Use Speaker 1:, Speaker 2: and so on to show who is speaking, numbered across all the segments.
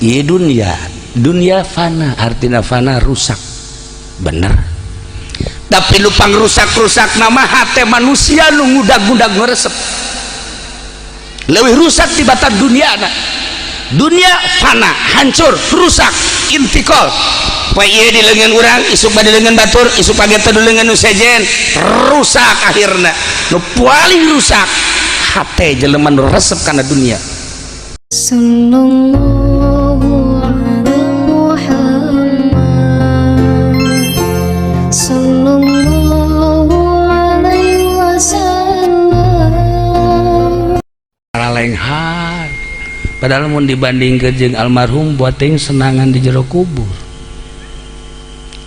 Speaker 1: Ieu dunia, dunia fana, artina fana rusak. Bener. Tapi nu pangrusak-rusak nama hate manusia nu ngudag-ngudag ngeresep. Leuwih rusak tibatan dunia na. Dunia fana, hancur, rusak, intikal. Poe ieu di leungeun urang, isuk mah di leungeun batur, isuk pagi teh di leungeun nu sejen, rusak akhirna. Nu paling rusak hate jelema nu resep kana dunia.
Speaker 2: Sallallahu ala Muhammad, Sallallahu alaihi wasallam.
Speaker 1: Lenghar. Padahal mun dibandingkeun jeung almarhum, buat teuing senangan di jero kubur.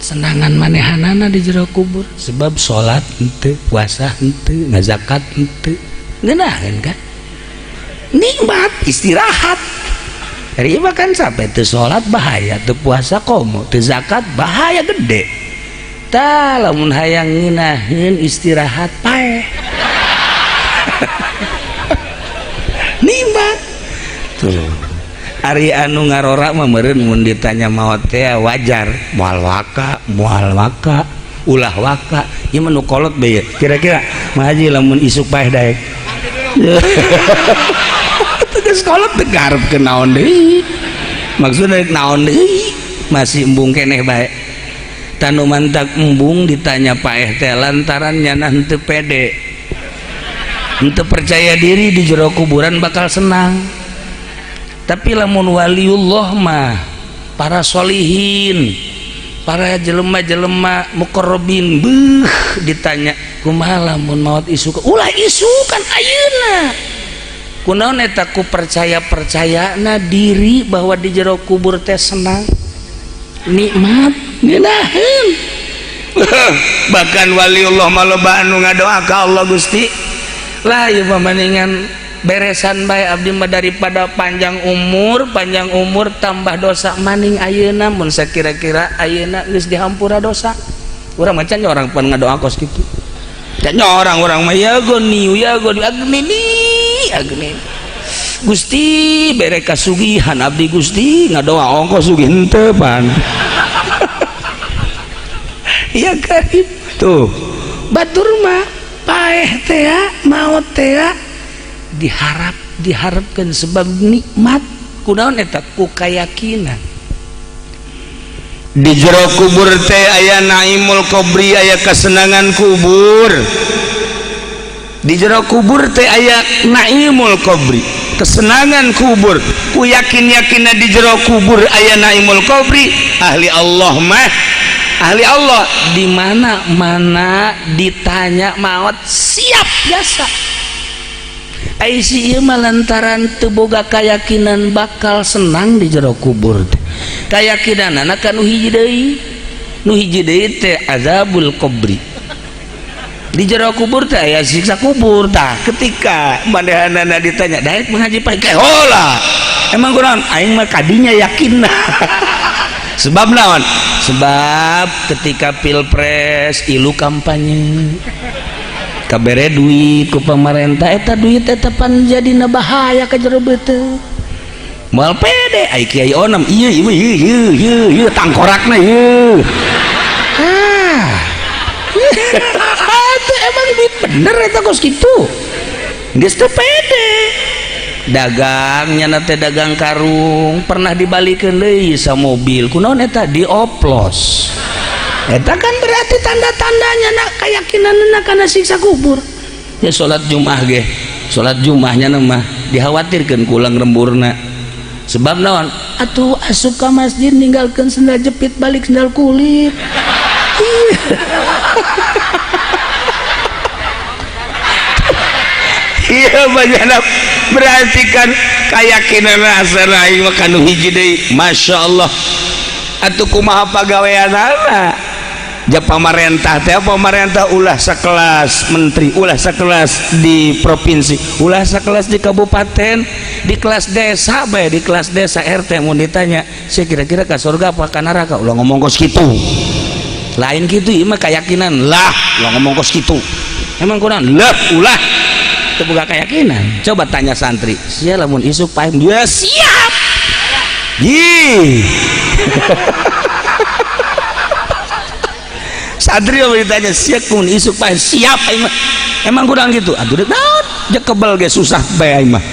Speaker 1: Senangan manehanana di jero kubur, sebab salat henteu, puasa henteu, ngazakat henteu. Ngeunaheun kan? Nikmat istirahat. Ari mah kan sampai teu salat bahaya, teu puasa komo, teu zakat bahaya gede. Tah, lamun hayang ngeunaheun istirahat, paeh. Nikmat. Tuh. Ari anu ngarora mah meureun mun ditanya maot teh wajar, moal waka, moal waka, ulah waka. Ieu mah nu kolot bae. Kira-kira Mah Haji lamun isuk paeh daek. Tegas kolot teu ngarepkeun naon deui. Maksudna naon deui? Masih embung keneh bae. Tanu mantak embung ditanya paeh teh lantaran nyana henteu pede. Henteu percaya diri di jero kuburan bakal senang. Tapi lamun waliullah mah, para solihin, para jelema-jelema muqarrabin, beuh, ditanya kumaha lamun maot isuk, ulah isukan, ayeuna. Kunaon eta? Ku percaya-percayana diri bahwa di jero kubur teh senang, nikmat, ngeunaheun. Bahkan waliullah mah loba anu ngadoa ka Allah, "Gusti lah, ieu mah mendingan beresan bae abdi mah daripada panjang umur, panjang umur tambah dosa, maning ayeuna mun sakira-kira ayeuna geus dihampura dosa." Urang mah can orang pan ngadoa kos kitu. Can orang urang mah ya goni, ya goni, agnini, agni. Gusti, bere kasugihan abdi, Gusti. Ngadoa ongko sugih henteu pan. Ya karib tuh batur mah paeh teh, maot teh diharap, diharapkan sebab nikmat. Kunaon eta? Ku kayakinan
Speaker 3: Di jero kubur teh aya naimul qobri, aya kesenangan kubur. Di jero kubur teh aya naimul qobri, kesenangan kubur. Ku yakin yakinna di jero kubur aya naimul qobri, ahli Allah mah, ahli Allah
Speaker 1: di mana mana ditanya maut siap biasa. Ai si ieu mah lantaran teu boga keyakinan bakal senang di jero kubur teh. Kayakinanana ka nu hiji deui, nu hiji deui teh azabul qabri, di jero kubur teh aya siksa kubur. Tah, ketika manehanana ditanya daek mengaji paeh hola, emang kunaon? Aing mah kadinya yakin. Sebab naon? Sebab ketika pilpres ilu kampanye, kabere duit ku pemerintah. Eta duit eta pan jadina bahaya ka jero beuteung. Moal pede ai kiai onem, ieu ieu ieu ieu ieu ieu tangkorakna ieu. Ah, itu emang duit bener eta kos kitu. Geus teu pede dagangnya teh, dagang karung pernah dibalikeun deui sa mobil. Kunaon eta? Dioplos. Eta kan berarti tanda-tandanya nak keyakinan kana siksa kubur. Ya salat Jumat ge, salat Jumahnya mah dikhawatirkan kulang remburna. Sebab naon atuh? Asup ka masjid ninggalkeun sendal jepit, balik sendal kulit.
Speaker 3: Iya, banyak berarti kan keyakinan asal aing mah kanu hiji deui. Masya Allah, atuh kumaha pagaweanana ja pamarentah teh? Pamarentah ulah sekelas menteri, ulah sekelas di provinsi, ulah sekelas di kabupaten, di kelas desa bae, di kelas desa RT mau ditanya saya kira-kira ke surga apa ke neraka, ulah ngomong kos kitu.
Speaker 1: Lain gitu, ieu mah keyakinan
Speaker 3: Lah, ulah ngomong kos kitu.
Speaker 1: Emang kurang
Speaker 3: Lah, ulah.
Speaker 1: Teu boga keyakinan. Coba tanya santri sia, lamun isuk paeh dia siap.
Speaker 3: Ji. Santri ditanya siap mun isuk paeh siap aing mah. Emang kurang gitu. Atuh deuk naon? Jeung kebel ge susah bae aing mah.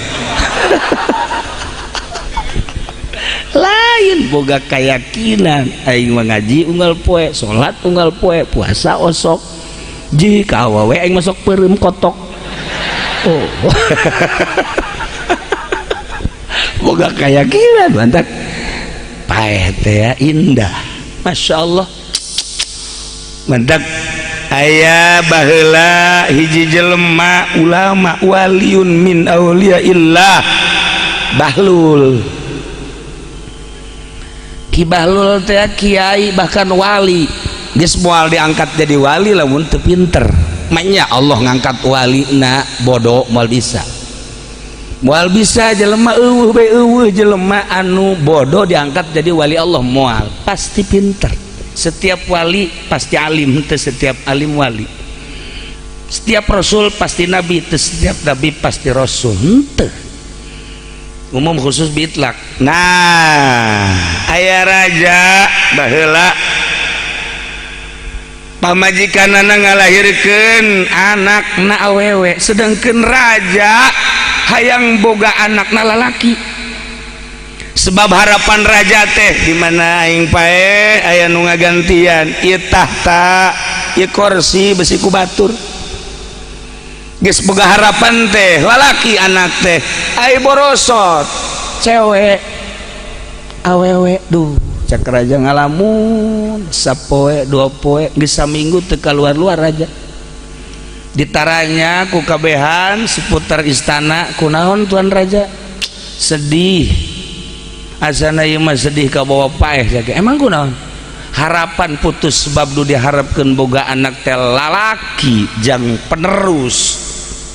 Speaker 3: Lain boga keyakinan aing mah ngaji unggal poe, salat unggal poe, puasa osok. Ji ka awewe aing masuk peureum kotok. Oh. Boga keyakinan mantak paeh teh indah. Masya Allah. Mantak aya baheula hiji jelema ulama waliun min auliyaillah Bahlul. Ki Bahlul teh kiai bahkan wali. Geus moal diangkat jadi wali lamun teu pinter. Manya Allah ngangkat wali na bodoh moal bisa. Moal bisa jelema eueuh bae eueuh jelema anu bodoh diangkat jadi wali Allah moal, pasti pinter. Setiap wali pasti alim, teu setiap alim wali. Setiap rasul pasti nabi, teu setiap nabi pasti rasul. Henteu. Umum khusus bitlak. Nah, aya raja baheula pamajikanana ngalahirkeun anakna awewe, sedangkeun raja hayang boga anakna lalaki. Sebab harapan raja teh di mana aing pae aya nu ngagantian ieu tahta, ieu kursi besi ku batur. Geus boga harapan teh lalaki anak teh ai borosot cewek awewe duh cak raja ngalamun sapoe dua poe geus saminggu teu kaluar-luar raja. Ditaranya ku kabehan seputar istana kunaon tuan raja sedih. Asana ieu mah sedih ka bawa paeh cak. Emang kunaon? Harapan putus sebab du diharapkeun boga anak teh lalaki jang penerus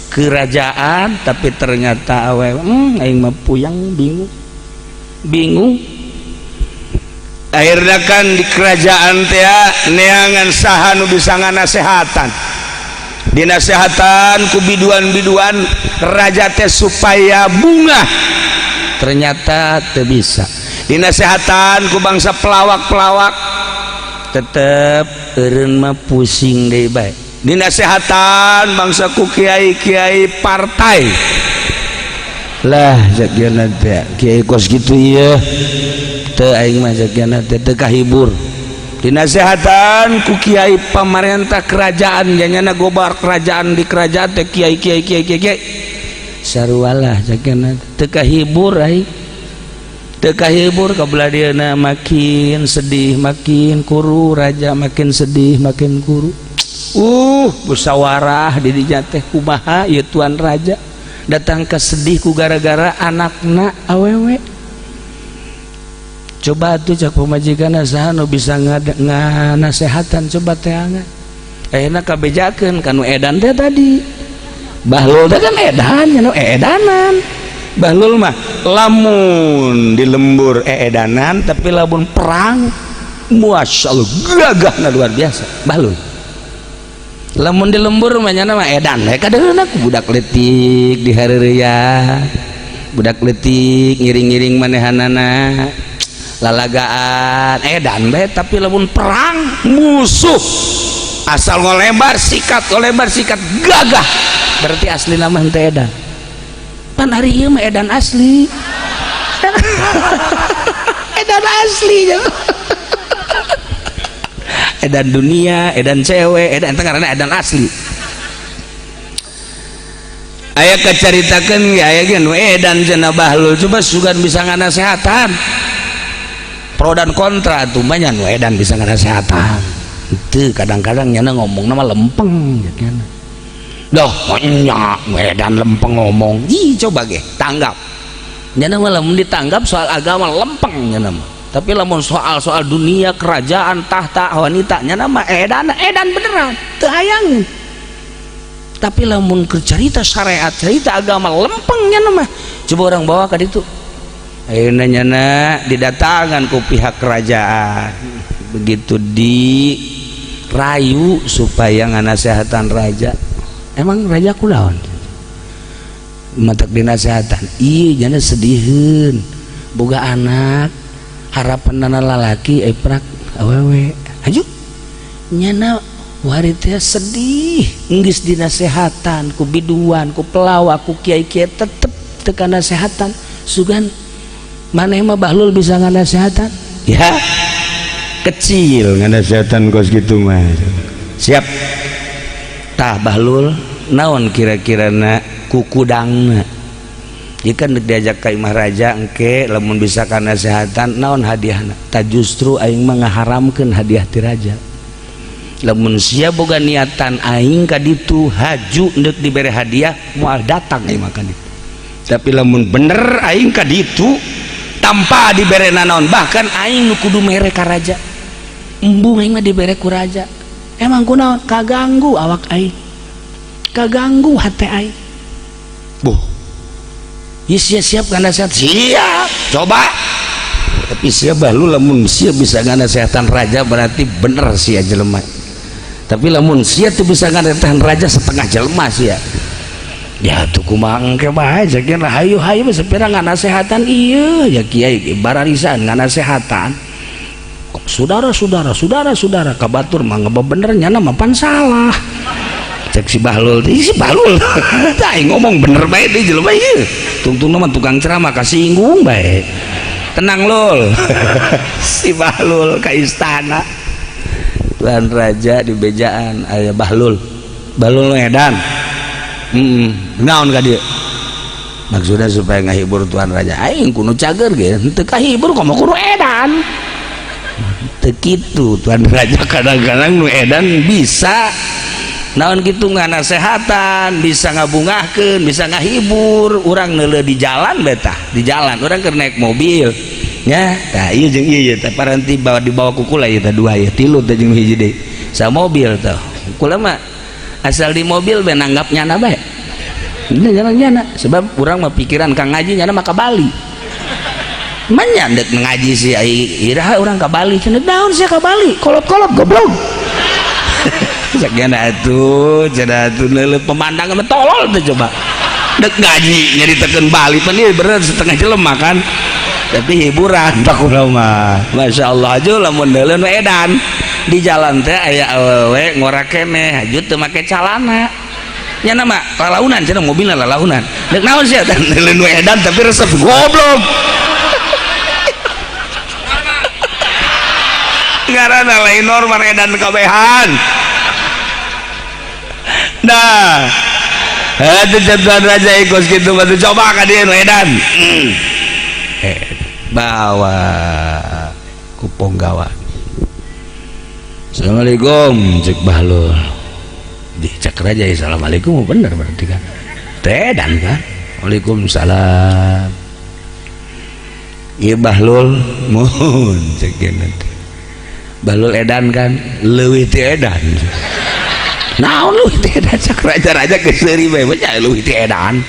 Speaker 3: kerajaan tapi ternyata awewe aing mah puyang bingung. Bingung. Akhirna kan di kerajaan teh neangan saha nu bisa nganasehatan. Dinasehatan ku biduan-biduan raja teh supaya bungah. Ternyata teu bisa. Dinasehatan ku bangsa pelawak-pelawak tetep eureun mah pusing deui bae. Dinasehatan bangsa ku kiai-kiai partai. Lah jagiana teh kiai kos kitu ieu teu aing mah jagiana teh teu kahibur. Dinasehatan ku kiai pamarentah kerajaan janyana gobar kerajaan di kerajaan teh kiai kiai kiai kiai kiai. Sarualah jagiana teu kahibur aing. Teu kahibur ka belah dieuna makin sedih makin kuru raja makin sedih makin kuru. Musyawarah di dinya teh kumaha ieu tuan raja datang ke sedih ku gara-gara anakna awewe. Coba tuh cak pamajikan saha nu bisa nganasehatan coba teangan. Ayeuna kabejakeun kanu edan teh tadi. Bahlul teh kan edan nya nu edanan. Bahlul mah lamun di lembur eedanan tapi lamun perang masyaallah gagahna luar biasa. Bahlul. Lamun di lembur mah nyana mah edan we kadeuna ku budak leutik di hareureuyah. Budak leutik ngiring-ngiring manehanana. Lalagaan edan bae tapi lamun perang musuh asal ngolebar sikat gagah berarti asli nama henteu edan pan ari ieu mah edan asli. Edan asli edan dunia edan cewek edan teh ngaranna edan asli. Aya kacaritakeun ge aya ge nu edan cenah Bahlul coba sugan bisa nganasehatan pro dan kontra tuh banyak nu edan bisa nganasehatan itu kadang-kadang nyana ngomong nama lempeng gitu kan. Loh nya edan lempeng ngomong ih coba ge tanggap nyana mah lamun ditanggap soal agama lempeng nyana mah tapi lamun soal-soal dunia kerajaan tahta wanita nyana mah edan edan beneran teu hayang tapi lamun keur cerita syariat cerita agama lempeng nyana mah coba orang bawa ka ditu. Ayeuna nyana didatangan ku pihak kerajaan begitu dirayu supaya nganasehatan raja. Emang raja kunaon matak dinasehatan ieu jana sediheun
Speaker 1: Boga anak harapan lalaki prak awewe haju nyana wari teh sedih geus dinasehatan ku biduan ku pelawak ku kiai-kiai tetep teu kanasehatan. Sugan maneh mah Bahlul bisa nganasehatan
Speaker 3: ya kecil nganasehatan kos gitu mah
Speaker 1: siap tah Bahlul naon kira-kira na kukudangna jika diajak ka imah raja engke lamun bisa kanasehatan naon hadiahna tah justru aing mah ngaharamkeun hadiah ti raja. Lamun sia boga niatan aing ka ditu haju ndek dibere hadiah moal datang aing mah ka ditu. Tapi lamun bener aing ka ditu tanpa dibere nanaon bahkan aing nu kudu mere ka raja embung aing mah dibere ku raja emang kunaon kaganggu awak aing kaganggu hate aing. Buh ieu sia siap kana sehat siap coba tapi sia Bahlul lamun sia bisa nganasehatan raja berarti bener sia jelema. Tapi lamun sia tuh bisa nganasehatan raja setengah jelema sia ya tuh kumaha engke bae sakieu hayu-hayu sepira nganasehatan ieu ya kiai bararisan nganasehatan saudara-saudara saudara-saudara kabatur mah bener nyana mah pan salah cek si Bahlul si Bahlul tah ngomong bener bae di jelema ieu tungtungna mah tukang ceramah kasinggung bae tenang lul. Si Bahlul ka istana Tuan Raja di bejaan aya Bahlul Bahlul edan naon ka dieu maksudnya supaya ngahibur Tuan Raja aing kudu cager ge henteu kahibur komo kudu edan teu kitu Tuan Raja kadang-kadang nu edan bisa naon kitu nganasehatan bisa ngabungahkeun bisa ngahibur urang neuleuh di jalan betah di jalan urang keur naik mobil nya tah ieu jeung ieu teh paranti bawa dibawa ku kula ieu teh dua ieu tilu teh jeung hiji deui sa mobil teh kula mah asal di mobil be nanggap nyana bae ini jalan nyana sebab urang mah pikiran kang ngaji nyana mah ka Bali manya ndek ngaji sih ai iraha urang ka Bali cenah naon sia ka Bali kolot-kolot goblok sakiana atuh cenah atuh neuleuh pemandangan mah tolol teh coba dek ngaji nyaritakeun Bali pan ieu bener setengah jelema kan tapi hiburan tak kula mah Masya Allah aja lamun neuleuh nu edan di jalan teh aya awewe ngora keneh haju teu make calana nyana mah lalaunan cenah mobilna lalaunan dek naon sia teh neuleuh nu edan tapi resep goblok ngaranna lain normal edan kabehan. Nah atuh Tuan Raja ikut kitu mah coba ka dieu nu edan bawa ku ponggawa. Assalamualaikum cek Bahlul di cek raja ya assalamualaikum bener berarti kan tedan kan waalaikumsalam ieu Bahlul mohon cek nanti Bahlul edan kan leuwih ti edan naon leuwih ti edan cek raja-raja geus seuri bae mah leuwih ti edan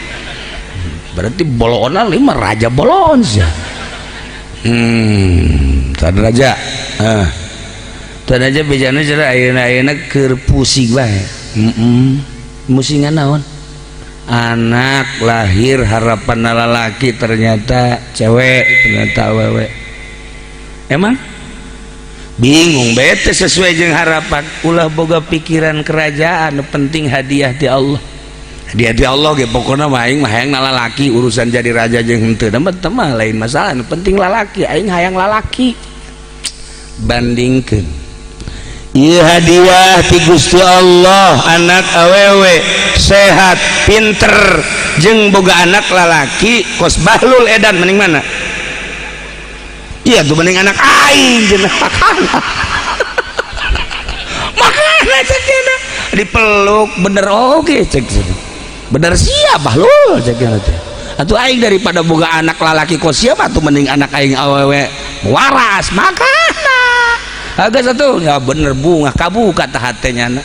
Speaker 1: berarti bolona lima raja bolon sia. Tuan raja tuan raja bejana cara ayeuna-ayeuna keur pusing bae musingan naon anak lahir harapan lalaki ternyata cewek ternyata awewe emang bingung bete sesuai jeung harapan ulah boga pikiran kerajaan penting hadiah ti Allah hadiah ti Allah ge pokona mah aing mah hayang lalaki urusan jadi raja jeung henteu mah mah lain masalah penting lalaki aing hayang lalaki bandingkeun ieu hadiah ti Gusti Allah anak awewe sehat pinter jeung boga anak lalaki kos Bahlul edan mending mana iya tuh mending anak aing cenah makana cek dipeluk bener oke cek bener siap Bahlul cek teh atuh aing daripada boga anak lalaki kos siapa tuh mending anak aing awewe waras makana agak satu ya bener bunga kabuka tah hatenya na.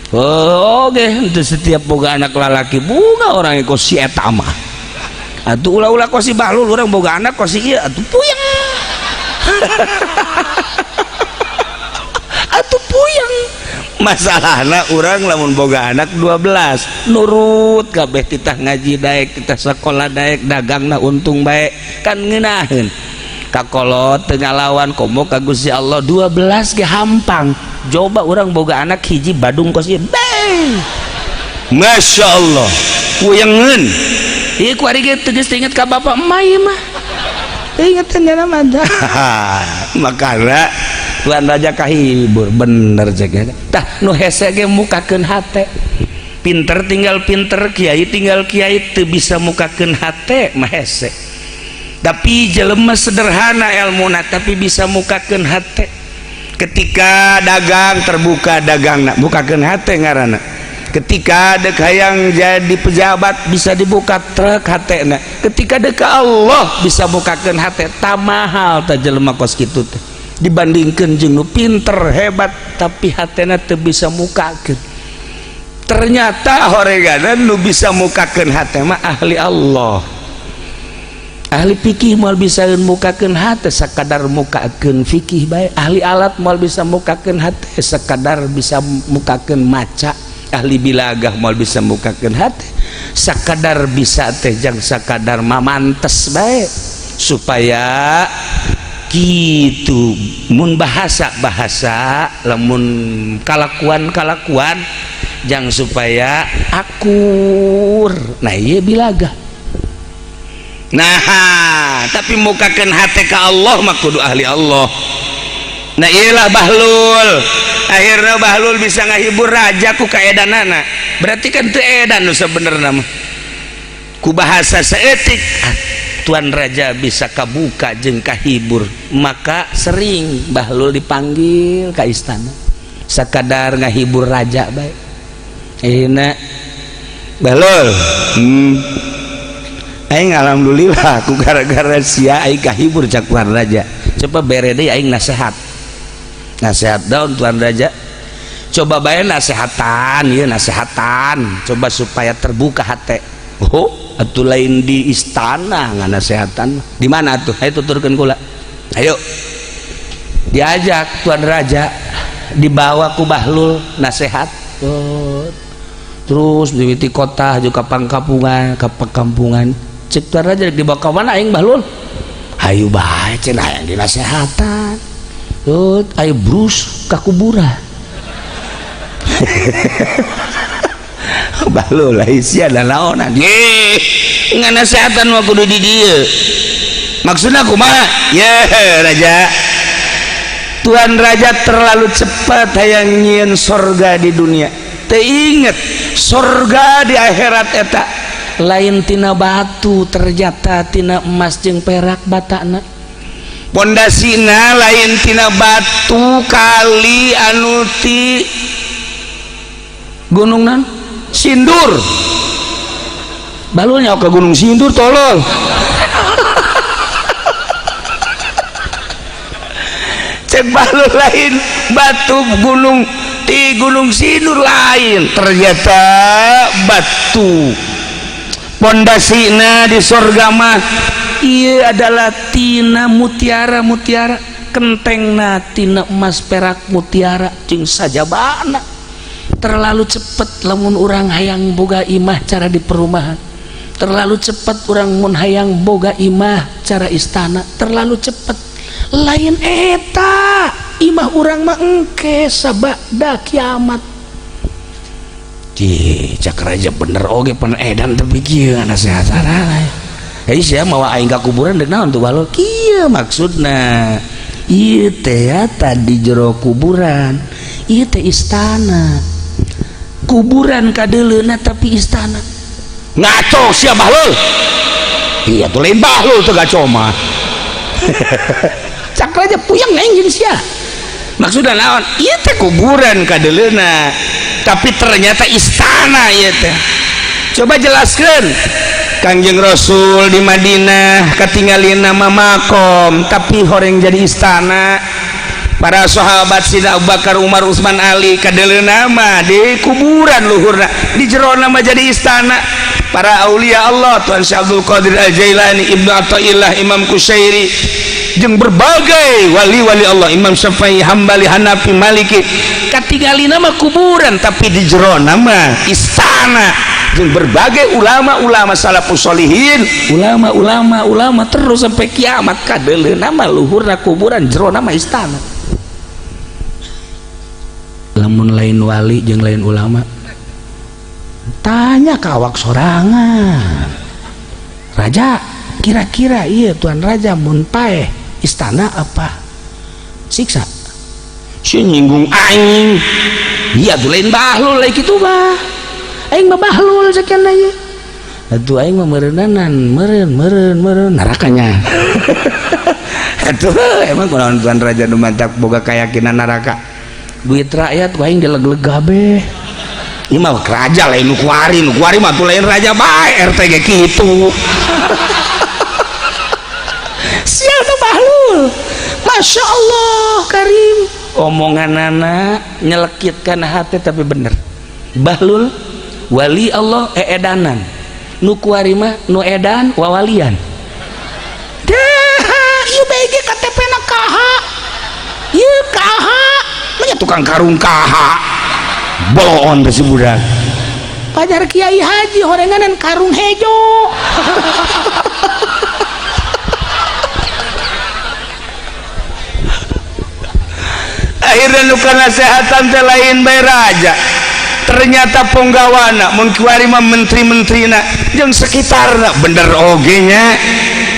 Speaker 1: Oh, oke itu setiap boga anak lalaki bunga orang kos si eta mah atuh ulah-ulah kos si Bahlul urang boga anak kos si ieu atuh puyeng atuh puyeng
Speaker 3: Masalahna urang lamun boga anak 12 nurut kabeh, titah ngaji daek, titah sekolah daek, dagangna untung bae, kan ngeunaheun kakolot teu ngalawan komo ka Gusti Allah. 12 ge hampang. Coba urang boga anak hiji badung kos ieu. Beh, Masya Allah, puyengeun ieu ku ari ge teu geus inget ka bapak emak ieu mah. Ingetin ya mah. Makana Tuan Raja kahibur bener cek. Tah, nu hese ge mukakeun hate. Pinter tinggal pinter, kiai tinggal kiai, teu bisa mukakeun hate mah hese. Tapi jelema sederhana ilmuna tapi bisa mukakeun hate. Ketika dagang terbuka dagangna, mukakeun hate ngaranna. Ketika dek hayang jadi pejabat bisa dibuka truk hatena. Ketika dek Allah bisa bukakeun hate, tak mahal tah jelema kos kitu teh dibandingkan jeung nu pinter hebat tapi hatena teu bisa mukakeun. Ternyata horeganan nu bisa mukakeun hate mah ahli Allah. Ahli fikih moal bisa mukakeun hate, sakadar mukakeun fikih bae. Ahli alat moal bisa mukakeun hate, sakadar bisa mukakeun maca. Ahli bilagah moal bisa mukakeun hate, sakadar bisa teh jang sakadar mamantes bae supaya gitu. Mun bahasa bahasa, lamun kalakuan kalakuan jang supaya akur. Nah, iya bilagah. Nah, tapi mukakeun hate ka Allah mah kudu ahli Allah. Nah, iyalah Bahlul. Akhirnya Bahlul bisa ngahibur raja ku kaedanana. Berarti kan teu edan nu sebenarnya mah. Ku bahasa seetik Tuan Raja bisa kabuka jeung kahibur, maka sering Bahlul dipanggil ke istana sakadar ngahibur raja bae. Enak Bahlul, aing alhamdulillah ku gara-gara sia aing kahibur. Cak Tuan Raja, coba bere deui aing nasehat. Nasehat daun, Tuan Raja? Coba bae nasehatan ya, nasehatan coba supaya terbuka hati. Oh, atuh lain di istana nganasehatan. Di mana tuh? Ayo tuturkeun kula. Ayo. Diajak Tuan Raja, dibawa ku Bahlul nasehat. Oh. Terus di kota juga pangkampungan, ke perkampungan. Cek Tuan Raja, dibawa ke mana aing, Bahlul? Hayu bae cenah hayang dinasehatan. Tuh, ayo brus ke kuburan. Bahlul lah sia da naonan. Ye, nganasehatan mah kudu di dieu. Maksudna kumaha? Ye, raja. Tuan Raja terlalu cepat hayang nyieun sorga di dunia. Teu inget sorga di akhirat eta lain tina batu, ternyata tina emas jeung perak batana. Pondasina lain tina batu kali anu ti gunung nan Sindur. Balulnya ke Gunung Sindur, tolol. Cek balul lain batu gunung di Gunung Sindur lain, ternyata batu pondasina di surga mah iya adalah tina mutiara mutiara, kentengna tina emas perak mutiara jeung sajabana. Terlalu cepet lamun urang hayang boga imah cara di perumahan, terlalu cepet urang mun hayang boga imah cara istana, terlalu cepet. Lain eta imah urang mah engke sabada kiamat. Cih, cak raja bener oge pan edan tapi kieu nasehatan. Hei, sia mawa aing ka kuburan deuk naon tuh, Balul? Kieu maksudna. Ieu teh tadi jero kuburan, ieu teh istana. Kuburan kadeuleuna tapi istana. Ngaco sia, Bahlul. Iya tuh lain Bahlul tuh gaco mah. Cak raja puyeng aing jeung sia. Maksudna naon? Ieu teh kuburan kadeuleuna tapi ternyata istana ieu teh. Coba jelaskan. Kangjeng Rasul di Madinah katingalin nama makom tapi horeng jadi istana. Para sahabat Sina Abu Bakar, Umar, Utsman, Ali kadeuleuna mah di kuburan luhurna, di jero nama jadi istana. Para aulia Allah, Tuan Syekh Abdul Qadir Al-Jailani, Ibnu Athaillah, Imam Kusyairi jeung berbagai wali-wali Allah, Imam Syafi'i, Hambali, Hanafi, Maliki, katingalina mah kuburan tapi di jerona mah istana jeung berbagai ulama-ulama salafus solihin, ulama-ulama ulama terus sampai kiamat kadeuleuna mah luhurna kuburan, jerona mah istana. Lamun lain wali jeung lain ulama, tanya ka awak sorangan. Raja, kira-kira iya tuan raja mun paeh istana apa siksa? Si nyinggung aing. Iya tuh lain bahlul lain kitu mah. Aing mah bahlul sekian aja. Atuh aing mah meureunanan, meureun meureun meureun nerakanya. Atuh emang kunaon tuan raja nu mantak boga keyakinan neraka? Duit rakyat ku aing dileg-leg kabeh. Ieu mah raja lain nu kuari, nu kuari mah tuh lain raja bae, RT ge kitu. Sial tuh bahlul. Masya Allah karim. Omongan anak nyelekitkan hati tapi bener. Bahlul wali Allah eedanan. Nu kuari mah nu edan wawalian. Dah, ieu bae ge KTP na kaha. Ieu kaha. Manya tukang karung kaha. Boloon teh si budak. Pajar Kiai Haji horenganan karung hejo. Akhirnya nu kanasehatan teh lain bae raja. Ternyata ponggawana mun kiwari mah menteri-menterina jeung sekitarna bener oge nya.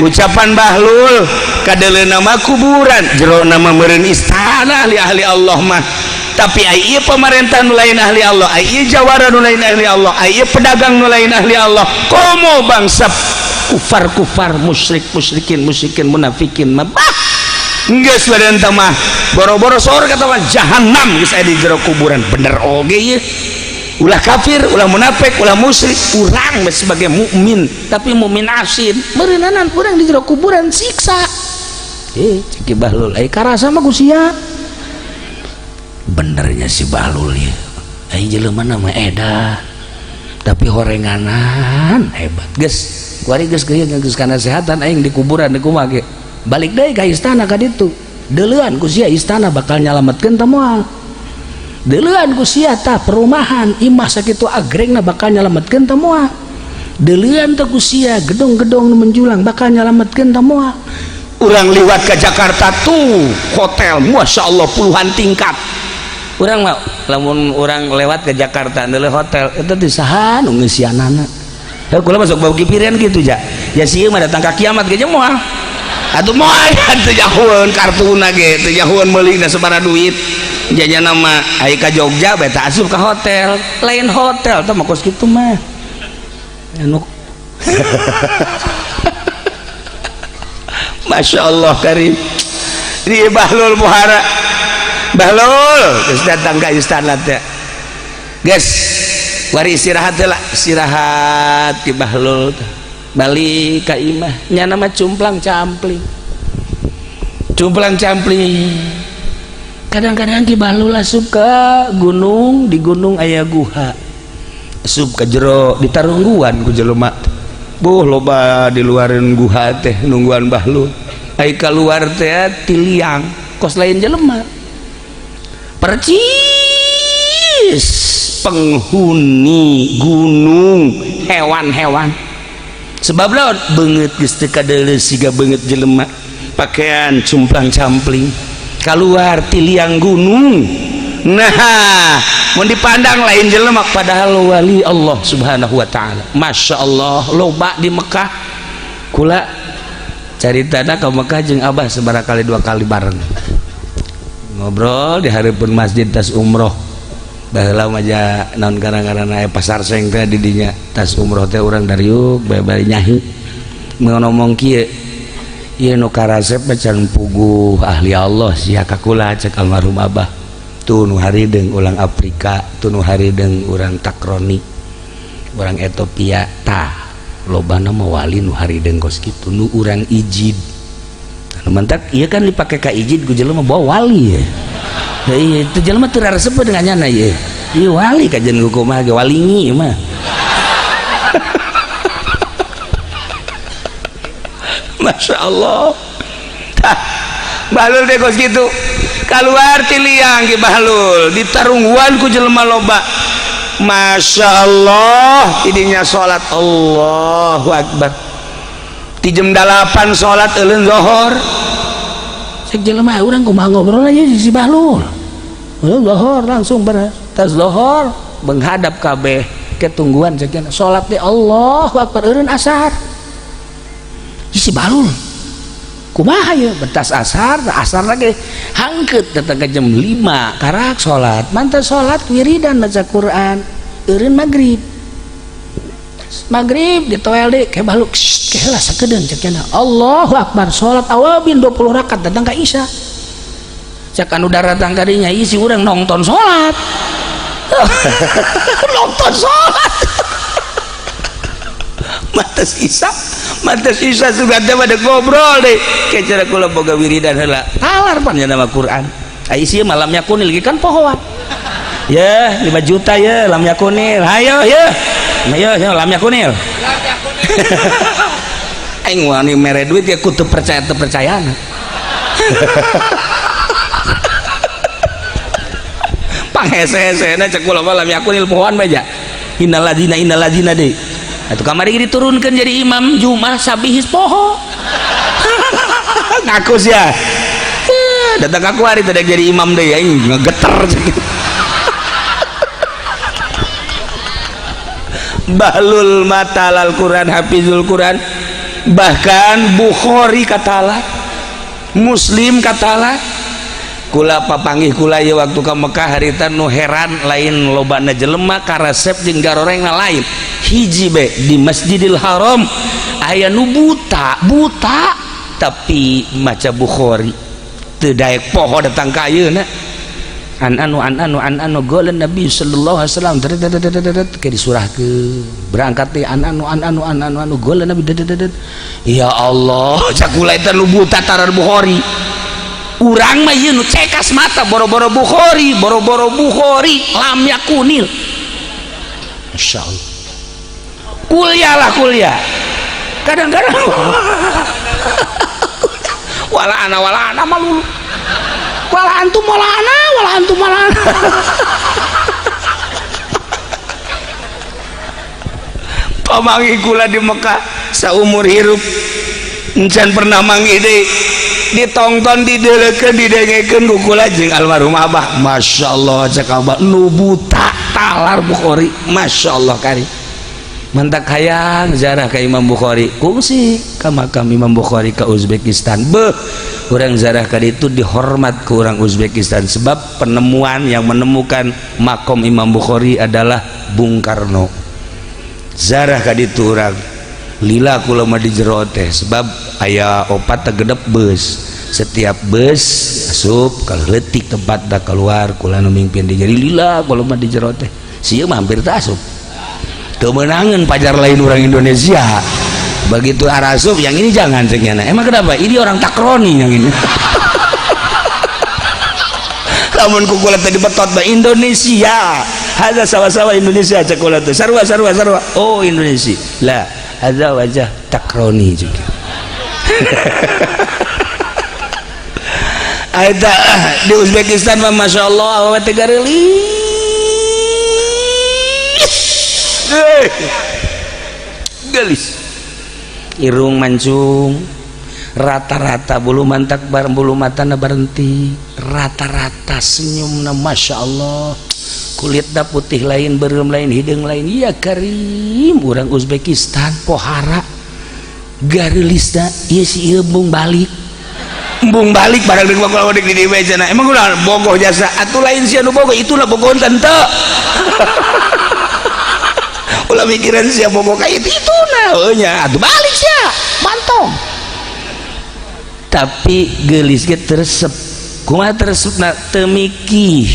Speaker 3: Ucapan Bahlul kadeuleuna mah kuburan, jerona mah meureun istana ahli-ahli Allah mah. Tapi ai ieu pemerintah nu lain ahli Allah, ai ieu jawara nu lain ahli Allah, ai ieu pedagang nu lain ahli Allah. Komo bangsa kufar-kufar, musyrik, musyrikin, musyrikin, munafikin mah bah. Geus badan teh mah boro-boro sorga mah jahanam geus aya di jero kuburan. Bener oge ieu. Ulah kafir, ulah munafik, ulah musyrik, urang sebagai mukmin, tapi mukmin asin, meureunanan urang di jero kuburan siksa. Cek Bahlul, ai karasa mah ku sia. Benernya si Bahlul ya. Ai jelema mah edan. Tapi horenganan hebat. Geus, kuari geus geuyeun geus kana sehatan aing di kuburan di kumaha ge. Balik deui ka istana ka ditu. Deuleuan ku sia istana bakal nyalametkeun teh moal. Deuleuan ku sia tah perumahan imah sakitu agrengna bakal nyalametkeun teh moal. Deuleuan teh ku sia gedung-gedung nu menjulang bakal nyalametkeun teh moal. Urang liwat ke Jakarta tuh hotel Masya Allah puluhan tingkat. Urang mah lamun urang lewat ke Jakarta ndeuleu hotel itu di saha nu ngeusianana. Heuh kula masuk bau kipirian kitu ja. Ya sieun mah datang ka kiamat ge moal. Atuh moal teu jahueun kartuna ge teu jahueun meulina sabaraha duit. Jajana mah ai ka Jogja bae teh asup ka hotel. Lain hotel teh mah kos kitu mah. Anu Masya Allah karim. Di Bahlul Muhara. Bahlul geus datang ka istana teh. Geus wari istirahat teh lah, istirahat di Bahlul teh. Balik ka imah nyana mah cumplang campling. Cumplang campling. Kadang-kadang Ki Bahlul asup ka gunung, di gunung aya guha. Asup ka jero ditarungguan ku jelema. Buh loba di luareun guha teh nungguan Bahlul. Ai kaluar teh tiliang kos lain jelema. Percis penghuni gunung hewan-hewan. Sebab lawan beungeut geus teu kadeuleu siga beungeut jelema, pakaian cumplang-campling keluar tiliang gunung. Nah, mun dipandang lain jelema padahal wali Allah Subhanahu wa taala. Masya Allah loba di Mekah. Kula caritana ka Mekah jeung Abah sabaraha kali dua kali bareng. Ngobrol di hareupeun masjid tas umroh. Baheula mah ja naon gara-garana aya pasar seng teh di dinya tas umroh teh urang dariuk bae bari nyahi. Ngomong kieu, ieu nu karasep mah can puguh ahli Allah sia ka kula cek almarhum Abah. Tuh nu harideung urang Afrika, tuh nu harideung urang Takroni, urang Ethiopia tah lobana mah wali nu harideung kos kitu nu urang ijid. Nu mantak ieu kan dipake ka ijid ku jelema bawa wali ya. Da ieu teu jelema teu raresep dengan nyana ieu. Ieu wali kajian ku kumaha ge walingi ieu mah. Masya Allah. Tah.
Speaker 1: Bahlul teh kos kitu keluar ti liang Ki Bahlul ditarungguan ku jelema loba. Masya Allah idinya salat Allahu Akbar ti jam 8 salat euleun zohor. Cek jelema urang kumaha ngobrol aja si Bahlul. Zohor langsung beres. Tas zohor menghadap kabeh ketungguan cek salat teh Allahu Akbar eureun asar. Si Bahlul kumaha ya betas asar, asar lagi hangkeut datang ke jam 5 karak salat. Mantap salat wiridan baca Quran eureun maghrib. Maghrib ditoel deui ke Bahlul keheula sakedeun cek cenah. Allahu Akbar salat awabin 20 rakaat datang ka Isya. Cek anu daratang ka dinya isi urang nonton salat. Nonton salat. Matas Isya, matas Isya sudah teh pada ngobrol deh. Kayak cara kula boga wiridan heula. Talar pan nama Quran. Ai sieun malam yakunil ge kan pohoan. Ya, 5 juta ya lam yakunil. Hayo ya. Ayo ya lam yakunil. Aing wani mere duit ya kudu percaya teu percayana. Panghese-hesena cek kula mah lam yakunil pohoan bae ja. Innal ladzina deui. Atuh kamari diturunkan jadi imam Jumat sabihis poho. Ngaku sia. Datang aku hari tadi jadi imam deh aing ngegeter. Bahlul matalal Quran, hafizul Quran, bahkan Bukhari katala, Muslim katala. Kula papanggih kula ieu waktu ka Mekah harita nu heran lain lobana jelema karesep jeung garorengna lain. Hiji be di Masjidil Haram aya nu buta, buta tapi maca Bukhari teu daek poho datang ka ayeuna. An anu an anu an anu golan Nabi sallallahu alaihi wasallam ke disurahkeun berangkat teh an anu an anu an anu anu golan Nabi ya Allah cak kula eta nu buta tarar Bukhari. Urang mah ieu nu cekas mata boro-boro Bukhari, boro-boro Bukhari lam yakunil. Masyaallah. Kuliah lah kuliah. Kadang-kadang wala ana malulu. Wala antum wala ana, wala antum wala ana. Pamangi kula di Mekah saumur hirup encan pernah manggih deui. Ditongton didelekeun didengekeun ku kula jeung almarhum abah. Masya Allah cek abah nu buta talar Bukhari. Masya Allah kari. Mantak hayang ziarah ka Imam Bukhari. Kungsi ka makam Imam Bukhari ka Uzbekistan. Beuh, urang ziarah ka ditu dihormat ku urang Uzbekistan sebab penemuan yang menemukan makom Imam Bukhari adalah Bung Karno. Ziarah ka ditu urang lila kula mah di jero teh sebab aya opat tegedep bus. Setiap bus asup kalau leutik tempat da keluar kula nu mingpin di jadi lila kula mah di jero teh. Sieun mah hampir teu asup. Teu meunangeun pajar lain orang Indonesia. Begitu arasup yang ini jangan cek nyana. Emang kenapa? Ini orang takroni yang ini. Lamun ku kula tadi betot ba Indonesia. Hadza sawa-sawa Indonesia cek kula teh. Sarua sarua sarua. Oh Indonesia. Lah hadza wajah takroni juga. Aita di Uzbekistan mah Masya Allah awewe teh gareulis. Gelis. Irung mancung, rata-rata bulu mantak bareng bulu matana berhenti, rata-rata senyumna Masya Allah. Kulitna putih lain, berem lain, hideung lain. Ya karim urang Uzbekistan pohara gareulisna ieu si ieu embung balik. Embung balik barang deuk bakal deuk di dieu cenah. Emang ulah bogoh jasa atuh lain sia nu bogoh itulah bogoh tante. Ulah mikiran sia bogoh ka itu ituna heuh nya atuh balik sia mantong. Tapi geulis ge teu resep. Kumaha teu resepna teu mikih.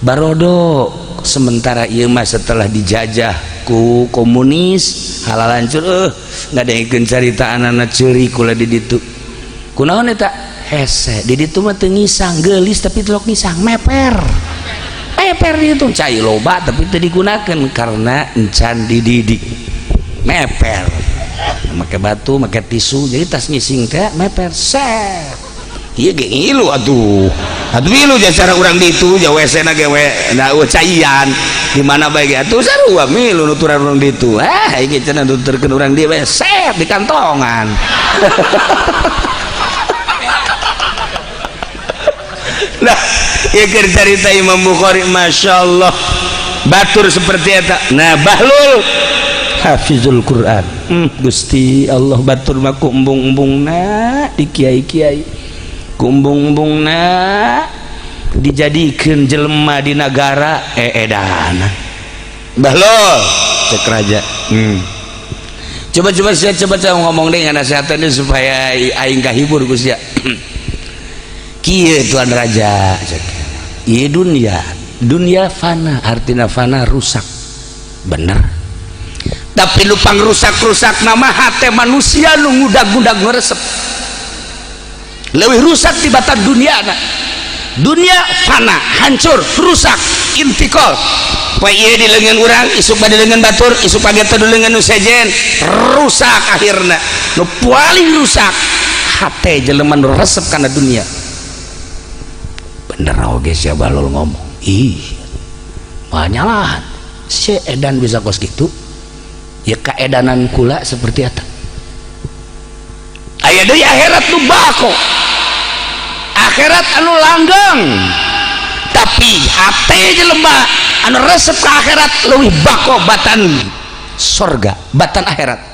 Speaker 1: Barodo sementara ieu mah setelah dijajah ku komunis halal hancur ngadengekeun carita anana ceurik kula di ditu. Kunaon eta? Hese di ditu mah teu ngisang geulis tapi telok ngisang meper. Meper di ditu cai loba tapi teu digunakeun karena encan dididik. Meper. Make batu, make tisu jadi tas ngising teh meper set.
Speaker 3: Ieu ge ngilu atuh. Atuh milu cara urang ditu ja WC na ge we da caian di mana bae ge atuh sarua milu nuturan urang ditu. Ah iki cenah nuturkeun urang dieu we set di kantongan. Nah, ieu keur carita Imam Bukhari, Masya Allah batur seperti eta. Nah, Bahlul hafizul Quran. Gusti Allah batur mah ku embung-embungna di kiai-kiai, ku embung-embungna dijadikeun jelema di nagara eedana. Bahlul cek raja. Coba-coba sia coba ngomong deh nasihatannya supaya aing kahibur ku sia. Kieu tuan raja cek. Ieu dunia, dunia fana, artina fana rusak. Bener. Tapi lupang rusak-rusak nama hati manusia nu ngudag-ngudag ngeresep. Leuwih rusak tibatan dunia na. Dunia fana, hancur, rusak, intikal. Poe ieu di leungeun urang, isuk di leungeun batur, isuk pagi teh di leungeun nu sejen, rusak akhirna. Nu paling rusak hate jelema nu resep kana dunia. Bener oge sia Bahlul ngomong. Ih, banyalah si edan bisa kos gitu. Ya keedanan kula seperti eta. Aya deui akhirat nu bako, akhirat anu langgeng, tapi hate jelema anu resep ke akhirat leuwih bako batan sorga, batan akhirat.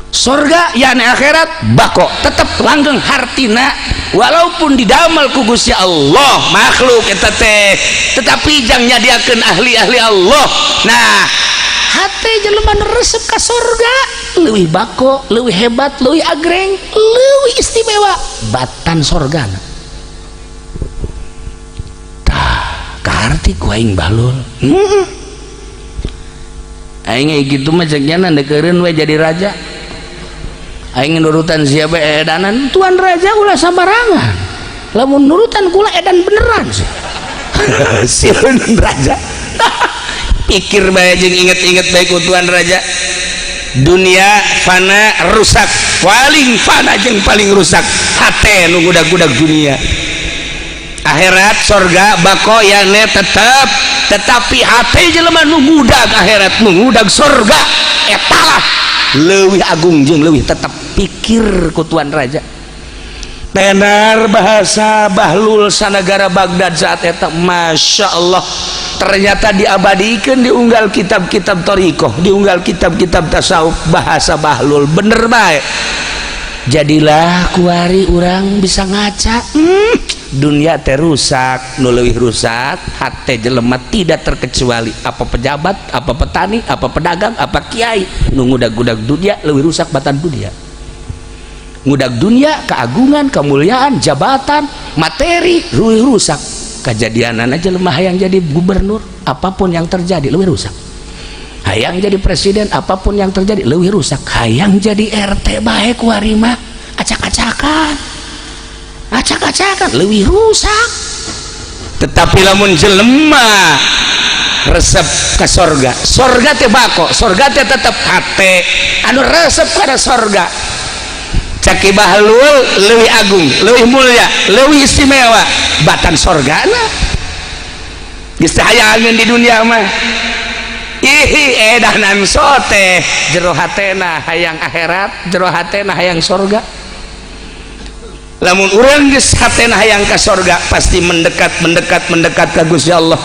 Speaker 3: Sorga yakni akhirat bako tetep langgeng hartina walaupun didamel ku Gusti Allah makhluk eta teh, tetapi jang nyadiakeun ahli-ahli Allah. Nah, hate jelema nu resep ka sorga leuwih bako, leuwih hebat, leuwih agreng, leuwih istimewa batan sorgana. Tah kaharti ku aing Bahlul. Aing gitu mah cek nya deukeureuan we jadi raja. Aing nurutan siapa edanan tuan raja ulah sambarangan. Lamun nurutan kula edan beneran sih. Sieun raja. Pikir bae jeung inget-inget bae ku tuan raja. Dunia fana rusak, paling fana jeung paling rusak hate nu gudag-gudag dunia. Akhirat sorga bako yakni tetep, tetapi hate jelema nu ngudag akhirat, nu ngudag sorga etalah leuwih agung jeung leuwih tetep. Pikir ku tuan raja. Tenar bahasa Bahlul sanagara Baghdad saat eta, Masya Allah, ternyata diabadikan diunggal kitab-kitab thoriqoh, diunggal kitab-kitab tasawuf bahasa Bahlul bener baik. Jadilah kuari urang bisa ngaca, dunia teh rusak, nu leuwih rusak hate jelema tidak terkecuali apa pejabat, apa petani, apa pedagang, apa kiai nu ngudag-gudag dunia leuwih rusak batan dunia. Ngudag dunia, keagungan, kemuliaan, jabatan, materi leuwih rusak. Kejadianan aja lemah hayang jadi gubernur, apapun yang terjadi leuwih rusak. Hayang jadi presiden, apapun yang terjadi leuwih rusak. Hayang jadi RT bae kuari mah acak-acakan, acak-acakan leuwih rusak. Tetapi lamun jelema resep ke sorga, sorga teh bako, sorga teh tetep hate anu resep kana sorga. Caki Bahlul leuwih agung, leuwih mulia, leuwih istimewa batan sorgana. Geus teh hayangeun di dunia mah. Ih, edanan sote jero hatena hayang akhirat, jero hatena hayang sorga. Lamun urang geus hatena hayang ka sorga pasti mendekat, mendekat, mendekat ka Gusti Allah.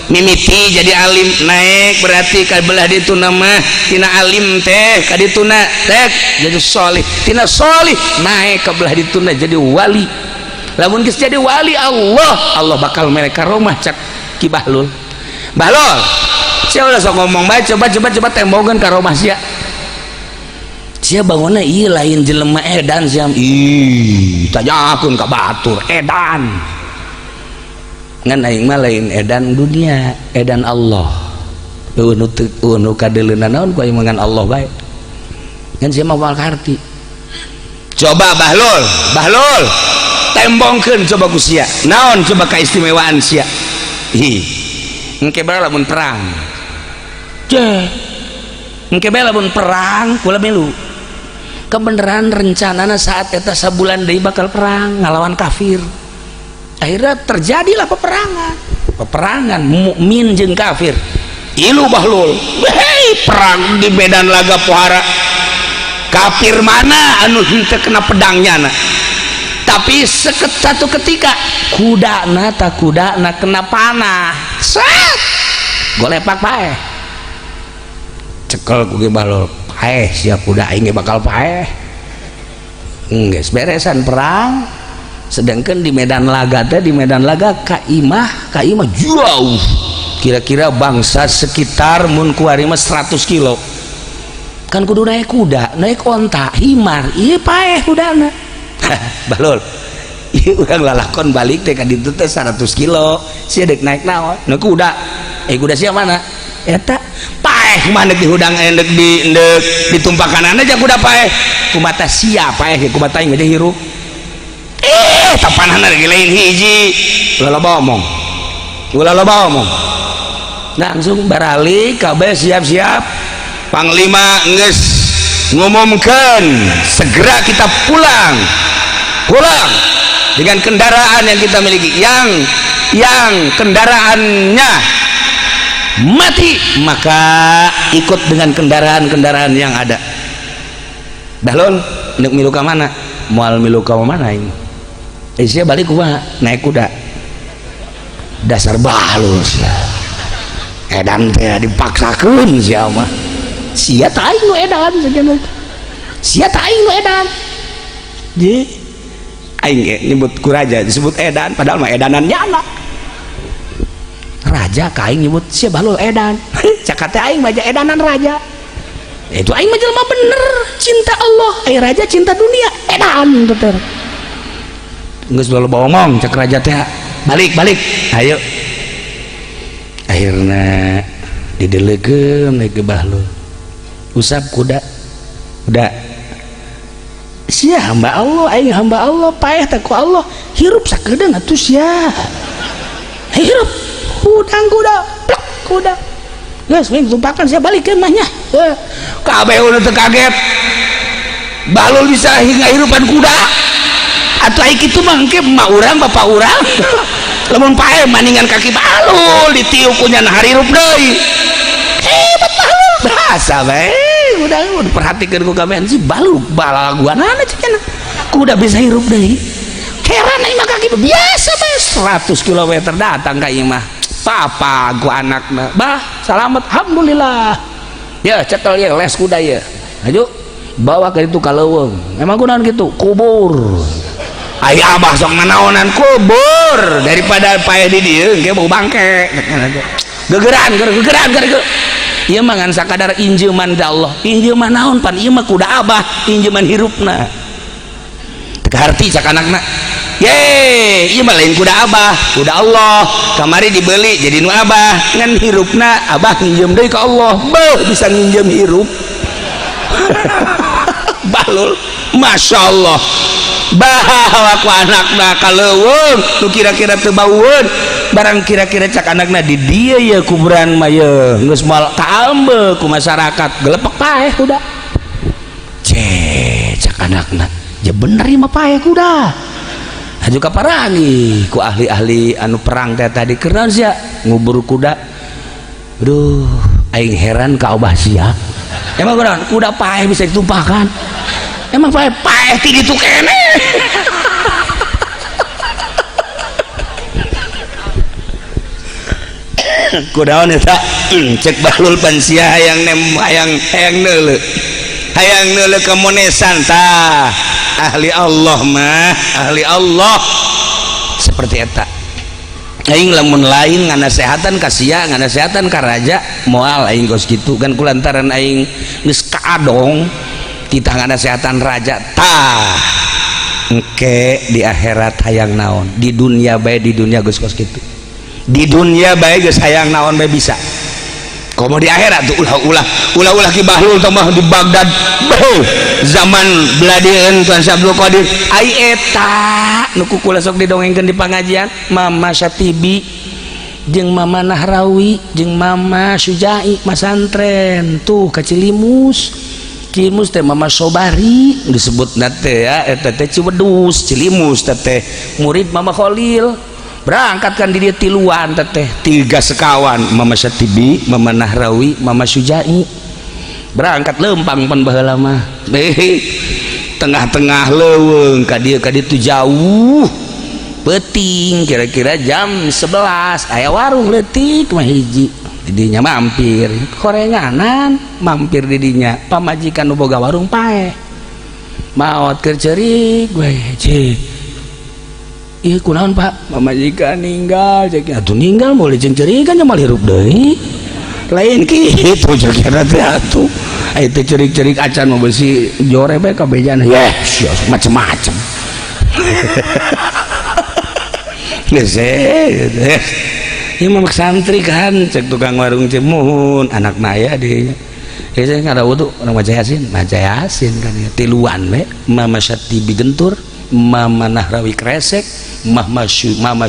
Speaker 3: Mimiti jadi alim naik berarti ka belah dituna mah tina alim teh ka dituna teh jadi solih, tina solih naik ka belah dituna jadi wali. Lamun geus jadi wali Allah, Allah bakal mere karomah cak Ki Bahlul. Bahlul sia ulah sok ngomong bae, coba coba coba tembongan karomah sia. Sia bangunna ieu lain jelema edan sia. Ih, tanyakeun ka batur edan. Ngan aing mah lain edan dunia, edan Allah. Eueuh nu teu eueuh nu kadeuleuna naon ku aing mah ngan Allah bae. Ngan sia mah moal karti. Coba Bahlul, Bahlul tembongkeun coba ku sia. Naon coba kaistimewaan sia? Ih, engke bae lamun perang. Ceh. Engke bae lamun perang kula milu.
Speaker 1: Kebenaran rencanana saat eta sabulan deui bakal perang ngalawan kafir. Akhirnya terjadilah peperangan, peperangan mukmin jeung kafir. Ilu Bahlul, hei, perang di medan laga pohara kafir mana anu henteu kena pedangnya na. Tapi seket satu ketika kudana tak kudana kena panah, set golepak paeh, cekel ku Ki Bahlul, paeh sia kuda aing ge bakal paeh. Geus beresan perang, sedangkan di medan laga teh, di medan laga ka imah jauh, kira-kira bangsa sekitar mun kuari mah 100 kilo kan, kudu naik kuda, naik onta, himar, iya paeh kudana. Balul, ieu urang lalakon balik teh ka ditu teh 100 kilo, sia dek naik naon? Naik kuda. Eh, kuda sia mana eta? Paeh kumaha deuk dihudang, deuk di deuk ditumpakan aja kuda paeh, kumata sia paeh, kumata aing aja hirup. Eh, tapanahna lagi lain hiji, ulah loba omong, ulah loba omong. Langsung baralik kabeh siap-siap, panglima geus ngumumkeun segera kita pulang, pulang dengan kendaraan yang kita miliki. Yang kendaraannya mati maka ikut dengan kendaraan-kendaraan yang ada. Bahlul, nek milu ka mana? Moal milu ka mana ini? Eh, sia balik kumaha? Naik kuda. Dasar Bahlul sia, edan teh dipaksakeun sia mah, sia tah aing nu edan sakieu, sia tah aing nu edan. Ji aing ge nyebut ku raja disebut edan, padahal mah edanan nyana raja ka aing nyebut sia Bahlul edan, cakap teh aing mah edanan raja itu. Aing mah jelema bener, cinta Allah, eh raja cinta dunia, edan tuh. Geus loba omong, cek raja teh, balik balik ayo. Akhirnya didelegeun naik ke Bahlul, usap kuda, kuda sia hamba Allah, aing hamba Allah, paeh teh ku Allah, hirup sakedeung atuh sia, hirup hudang kuda, plek kuda geus wing tumpakan, sia balik ke imahnya. Kabeh udah teu kaget Bahlul bisa hingga hirupan kuda atau aing kitu mah. Engke emak urang, bapak urang lamun paeh maningan kaki Bahlul ditiup ku nyana harirup deui. Hebat Bahlul, bahasa bae udah udah perhatikeun ku kabehan si Bahlul balaguanana cek cenah kuda bisa hirup deui. Heran aing mah, kaki biasa bae 100 km datang ka imah papa ku anakna, bah selamat, alhamdulillah ya. Cekel ya les kuda ya, ayo bawa ke itu ka leuweung. Emang kunaon gitu? Kubur. Ai abah sok nanaonan, kubur daripada paeh di dieu engke bau bangke. Gegeran gegeran geger ieu mah ngan sakadar injeuman da Allah. Injeuman naon? Pan ieu mah kuda abah, injeuman hirupna. Teu kaharti cak anakna. Ye, ieu mah lain kuda abah, kuda Allah. Kamari dibeli jadi nu abah, ngan hirupna abah nginjem deui ka Allah. Beuh, bisa nginjem hirup. Bahlul, Masya Allah. Bawa ku anakna ka leuweung nu kira-kira teu baueun barang kira-kira. Cak anakna, di dieu ye kuburan mah ye geus moal kaambe ku masyarakat, gelepek paeh kuda. Cek cak anakna, ya bener ieu mah paeh kuda. Aju kaparangi ku ahli-ahli anu perang teh tadi, keur sia ngubur kuda? Aduh, aing heran ka abah sia. Emang kuda kuda paeh bisa ditumpahkan? Emang paeh? Paeh ti ditu keneh. Kudaon eta? Cek Bahlul, pan sia hayang nem, hayang hayang neuleu, hayang neuleu kemonesan. Tah, ahli Allah mah ahli Allah seperti eta. Aing lamun lain nganasehatan ka sia, nganasehatan ka raja, moal aing kos kitu kan. Kulantaran aing geus kaadong kita nganasehatan raja. Tah, engke di akhirat hayang naon? Di dunia bae, di dunia geus kos kitu, di dunia bae geus hayang naon bae bisa, komo di akhirat tuh. Ulah ulah ulah ulah. Ki Bahlul teh mah di Baghdad, beuh, zaman beladieun Tuan Syekh Abdul Qadir. Ai eta nu ku kula sok didongengkeun di pangajian, Mama Syatibi jeung Mama Nahrawi jeung Mama Sujai masantren tuh ka Cilimus. Cilimus teh Mama Sobari disebut teh ya, eta teh Ciwedus, Cilimus teh murid Mama Khalil. Berangkat kan di dia tiluan teh, tiga sekawan, Mama Satibi, Mama Nahrawi, Mama Sujai. Berangkat lempang pan baheula mah. Tengah-tengah leuweung ka dieu ka ditu jauh. Peuting kira-kira jam 11 aya warung leutik mah hiji. Didinya mampir korenganan, mampir didinya pamajikan nu boga warung paeh maot keur ceurik we. Cek, ieu kunaon, Pak? Pamajikan ninggal. Cek, atuh ninggal moal jeung ceurikan nya, moal hirup deui. Lain kitu cek teh atuh. Aya teh ceurik-ceurik acan mah besi jore bae kabejana. Yeh, macem-macem. Geus. Ieu mah santri kan, cek tukang warung, cek, muhun anak naya di. Ya saya ada wudu, orang maca Yasin, maca Yasin kan ya. Tiluan we, Mama Syatibi Gentur, Mama Nahrawi Kresek, Mama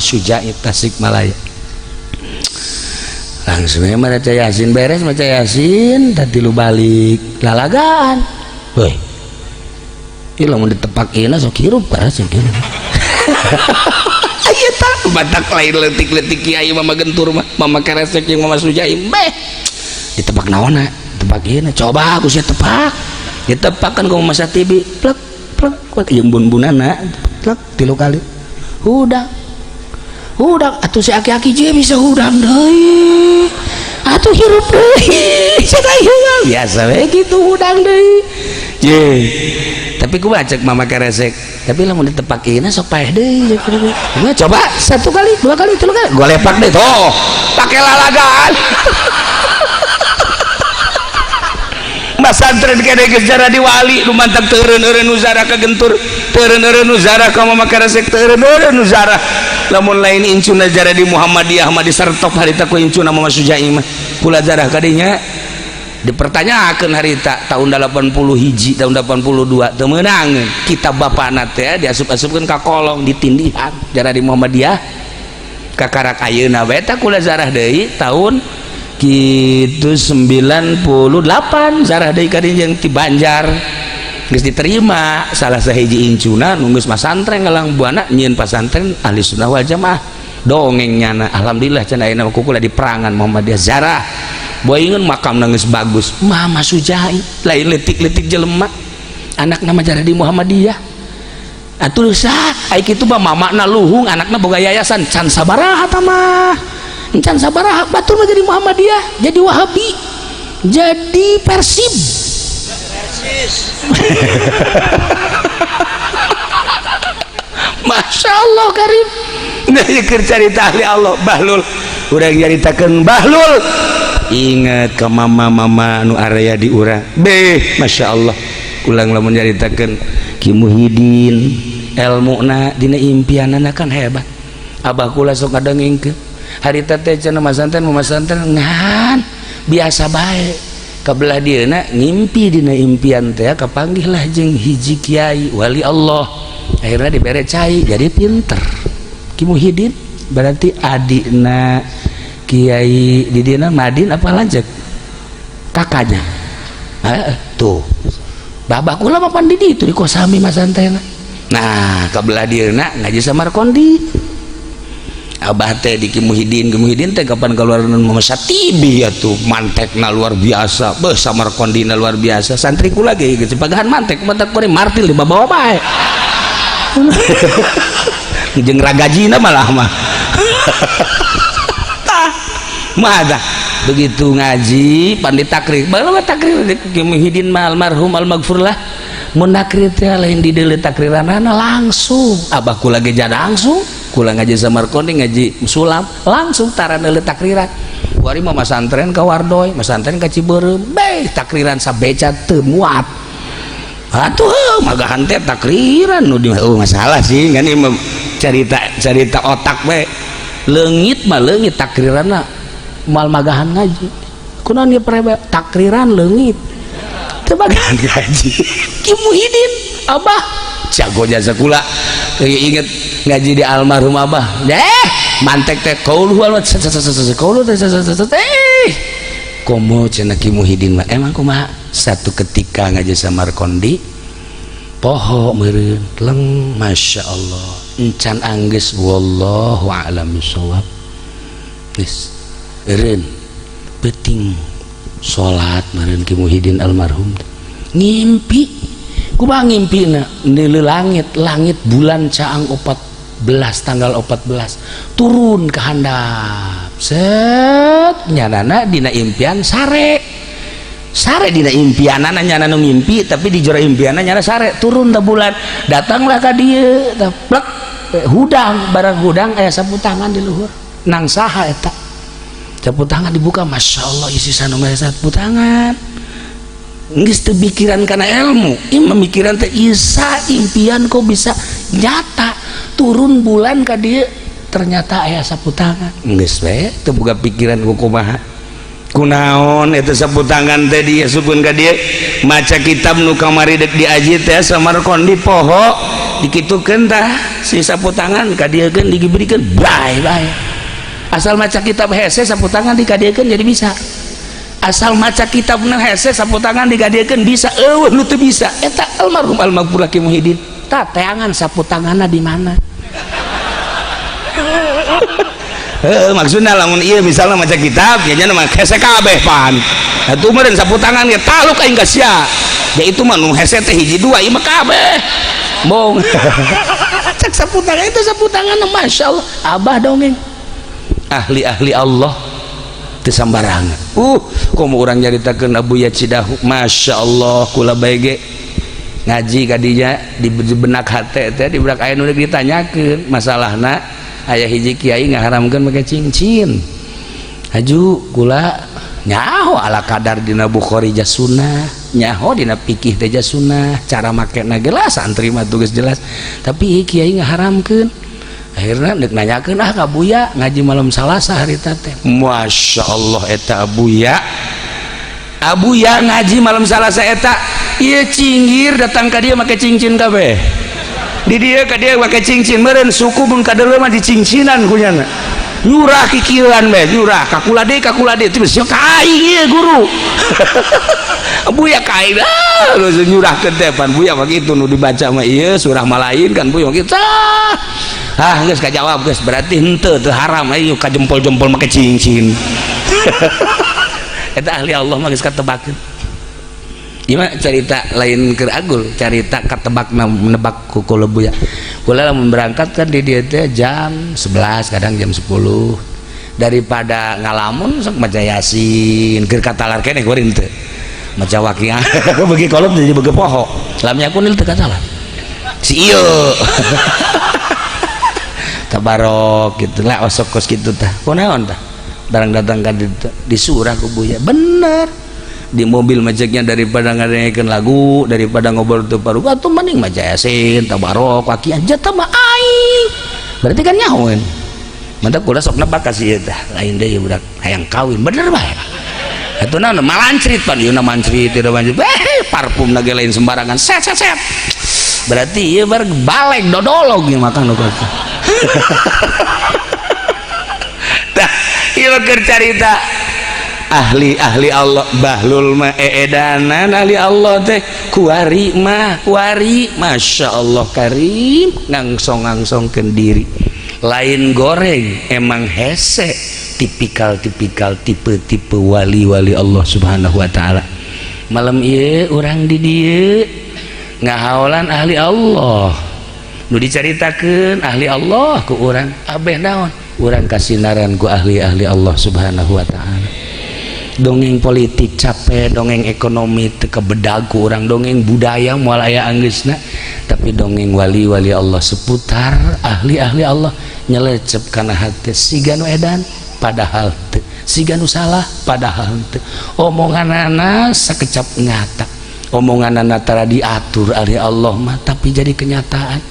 Speaker 1: Sujai Tasikmalaya. Langsung ya maca Yasin beres maca Yasin, tadi lu balik lalagaan. Woi. Ieu lamun ditepak ieu sok hirup karas sok hirup. Ayo tak batak lain letik-letik kiai Mama Gentur mah, Mama Keresek jeung Mama Sujai beh. Ditepak naonna? Tepak ieu, coba aku sia tepak. Ditepak kan ku Mama Satibi, plek plek plek jeung bun-bunana, plek 3 kali. Hudang. Hudang atuh si aki-aki je bisa hudang deui. Atuh hirup deui. Cenah ieu biasa we kitu hudang deui. Je. Tapi ku cek Mama Keresek, tapi lamun ditepak ieu sok paeh deui. Nah, coba 1 kali, 2 kali, 3 kali, gua lepak deh tuh. Pakai lalagaan. Masantren kene geus jadi wali, nu mantap teureun-eureun nu zarah ka Gentur, teureun-eureun nu zarah ka Mama Keresek, teureun-eureun nu zarah. Lamun lain incuna jarah di Muhammadiyah mah disertop harita ku incuna Mama Sujai mah. Kula zarah kadinya dipertanyakan harita tahun 80 hiji, tahun 82 teu meunang kitab bapana teh diasup-asupkeun ka kolong ditindihan jarah di Muhammadiyah. Kakarak ayeuna we tah kula zarah deui tahun kitu 98 zarah deui ka dieu jeung ti Banjar geus diterima salah sahiji incuna nu geus masantren ngalang buana nyieun pasantren ahli sunnah wal jamaah dongeng nyana. Alhamdulillah cenah ayeuna kukula di perangan Muhammadiyah zarah boingan makam nangis bagus Mama Sujai lain letik-letik jelema anak nama jarah di Muhammadiyah atuh sah ai kitu mah mamakna luhung anakna boga yayasan can sabaraha tah mah can sabaraha batur mah jadi Muhammadiyah jadi Wahabi jadi Persib. Masya Allah karim. Nah keur carita ahli Allah Bahlul urang nyaritakeun Bahlul ingat ke mama-mama nu area di urang beh Masya Allah ulang lamun nyaritakeun Ki Muhyiddin elmuna dina impianana kan hebat. Abah kula sok ngadengengkeun harita teh cenah masantren ngan biasa bae kabelah dieuna ngimpi dina impian teh kapanggihlah jeung hiji kiai wali Allah akhirnya dibere cai jadi pinter. Ki Muhyiddin berarti adikna Kiai di dina Madin apa lanjut kakaknya tuh babak kula mah pan di ditu di Kosami masantren. Nah kabelah dieuna ngaji Samarkondi abah teh di Ki Muhyiddin, Ki Muhyiddin teh kapan keluar Mama Satibi atuh mantekna luar biasa beuh Samarkondina luar biasa santri kula ge geus pagahan mantek mantek kore martil dibawa bae jeung ragajina malah mah. Mah begitu ngaji pan ditakrir bae takrir Ki Muhyiddin mah almarhum almaghfurlah mun nakrir teh lain di deuleu takriranana langsung abah kula ge langsung kula ngaji Samarkondi ngaji sulam langsung tara deuleu takriran kuari mah masantren ka Wardoy masantren ka Cibeureum beh takriran sabeca teu muat atuh magahan teh takriran nu di oh masalah sih kan ieu carita carita otak bae leungit mah leungit takriranna mal magahan ngaji kunaon ieu prebe takriran leungit teu magahan ngaji. Ki Muhyiddin abah jago jasa kula inget ngaji di almarhum abah deh mantek teh kauluh almat kauluh teh. Komo cenah Ki Muhidin mah emang kumaha? Satu ketika ngaji Samarkondi poho meureun leng, Masya Allah, encan anggeus, wallahu a'lam bishawab. Geus eureun peuting salat meureun Ki Muhidin almarhum ngimpi. Kumaha ngimpina? Neuleu langit, langit bulan caang 14, tanggal 14 turun ke handap set nyanana dina impian sare sare dina impianana nyana nu ngimpi, tapi di jero impianna nyana sare turun ta bulan, datanglah ka dieu tah, plek hudang, barang hudang aya sapu tangan di luhur. Nang saha eta sapu tangan? Dibuka, Masya Allah, isi sanu sapu tangan. Geus teu pikiran kana ilmu, ieu memikiran teh isa impian kok bisa nyata, turun bulan ka dieu ternyata aya sapu tangan. Geus we teu boga pikiran ku kumaha, kunaon eta sapu tangan teh diasupkeun ka dieu. Maca kitab nu kamari dek diaji teh Samarkondi poho, dikitukeun tah si sapu tangan ka dieu keun, diberikan bae bae. Asal maca kitab hese, sapu tangan dikadiekeun jadi bisa. Asal maca kitab nu hese, sapu tangan dikadiekeun bisa. Eueuh nu teu bisa eta almarhum almaghfurlah Ki Muhidin. Tah, teangan sapu tanganna di mana? Heeh, maksudna lamun ieu misalnya maca kitab ya nya mah hese kabeh pan. Atuh meureun sapu tangan ge taluk aing ka sia. Ya itu mah nu hese teh hiji dua, ieu mah kabeh. Bong. Cek sapu tangan itu sapu tangan, Masya Allah. Abah dongeng. Ahli-ahli Allah teu sambarangan. Komo urang nyaritakeun Abuya Cidahu, Masya Allah, kula bae ge ngaji kadinya di benak hate teh, di benak aya nu ditanyakeun masalahna, aya hiji kiai ngaharamkeun make cincin. Haju kula nyaho ala kadar dina Bukhari sunnah, nyaho dina fikih teh sunnah, cara makena ge lah santri mah tugas jelas, tapi kiai ngaharamkeun. Akhirnya dek nanyakeun ah ka Buya ngaji malam Salasa harita teh. Masya Allah, eta Abuya, Abuya ngaji malam Salasa eta ieu cinggir datang ka dia make cincin kabeh. Di dia ka dia make cincin meureun suku mun kadeuleu mah dicincinan kunyana. Nyurah kikieuan bae, nyurah kakula deui, kakula deui teh sia ka aing ieu guru. Buya ka aing ah nyurahkeun teh pan Buya mah kitu, nu dibaca mah ieu surah malain kan Buya kitu. Ah geus kajawab geus, berarti henteu teu haram ayo ka jempol-jempol make cincin. Eta ahli Allah mah geus katebakeun. Gimana cerita lain keur agul, carita katebak menebak ku Buya. Kula lamun berangkat kan di dieu teh jam 11, kadang jam 10. Daripada ngalamun sok maca Yasin, keur katalar keneh kuring teu. Maca Waqiah beuki kolot jadi beuki poho. Lam yakunil teu katalar. Si ieu. Tabarok gitu lah, osok kos gitu tah. Kunaon tah? Barang datang ka ditu disurah ku Buya. Bener. Di mobil macetnya daripada ngadengekeun lagu, daripada ngobrol teu paru, atuh mending maca Yasin, tabarok, Waqiah jatah mah aing. Berarti kan nyahoeun. Mantap kula sok nebak ka si ieu tah, lain deui budak hayang kawin, bener bae. Atuh naon malancrit pan ieu na mancrit ieu mancrit. Eh, parfum na ge lain sembarangan. Set set set. Berarti ieu bar balek dodolog ieu makan nu kitu. Tah, ieu keur carita ahli-ahli Allah. Bahlul mah eedanan ahli Allah teh kuari mah kuari, Masya Allah karim, ngangsong-ngangsongkeun diri lain goreng emang hese, tipikal-tipikal tipe-tipe wali-wali Allah Subhanahu wa taala. Malam ieu urang di dieu ngahaolan ahli Allah nu dicaritakeun ahli Allah ku urang abeh naon urang kasinaran ku ahli-ahli Allah Subhanahu wa taala. Dongeng politik capek, dongeng ekonomi teu kebedag ku urang, dongeng budaya moal aya anggeusna, tapi dongeng wali-wali Allah seputar ahli-ahli Allah nyelecep kana hati siga nu edan padahal teu, siga nu salah padahal teu, omonganana sakecap ngata, omonganana tara diatur ahli Allah mah tapi jadi kenyataan.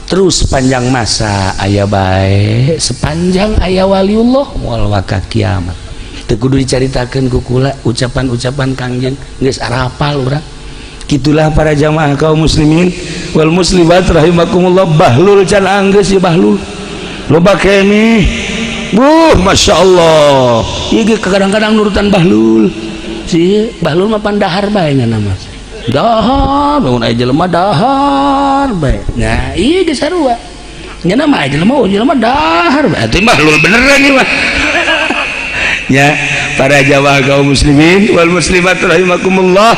Speaker 1: Terus sepanjang masa aya bae, sepanjang aya waliullah moal waka kiamat. Teu kudu dicaritakeun ku kula ucapan-ucapan Kangjeng geus arapal urang. Gitulah para jamaah kaum muslimin wal muslimat rahimakumullah. Bahlul can anggeus ya, bahlul loba keneh. Buh, Masya Allah. Ieu kadang-kadang nurutan Bahlul. Si Bahlul mah pan dahar bae nya nama. Dahar, bangun aya jelema dahar bae. Nah, ieu geus sarua. Nya nama aya jelema, oh jelema dahar bae. Atuh Bahlul beneran ieu mah. Ya, para jamaah kaum muslimin wal muslimat rahimakumullah.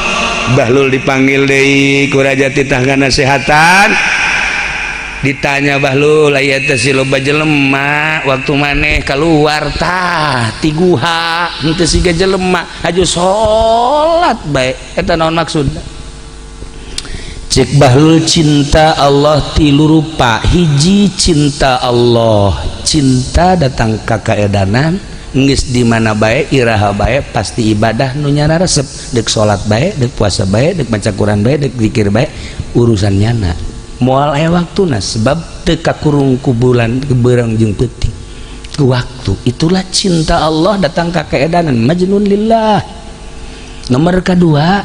Speaker 1: Bahlul dipanggil deui ku raja titah ngasehatan. Ditanya Bahlul, aya teh si loba jelema waktu maneh keluar tah ti guha henteu siga jelema aju salat bae, eta naon maksudna? Cek Bahlul, cinta Allah tilu rupa. Hiji, cinta Allah, cinta datang ka kaedanan, geus di mana bae, iraha bae, pasti ibadah nu nyana resep, dek salat bae, dek puasa bae, dek maca Quran bae, dek zikir bae, urusan nyana moal aya waktuna sebab teu kakurung ku bulan beurang jeung peuting waktu. Itulah cinta Allah datang ka keedanan, majnun lillah. Nomor kedua,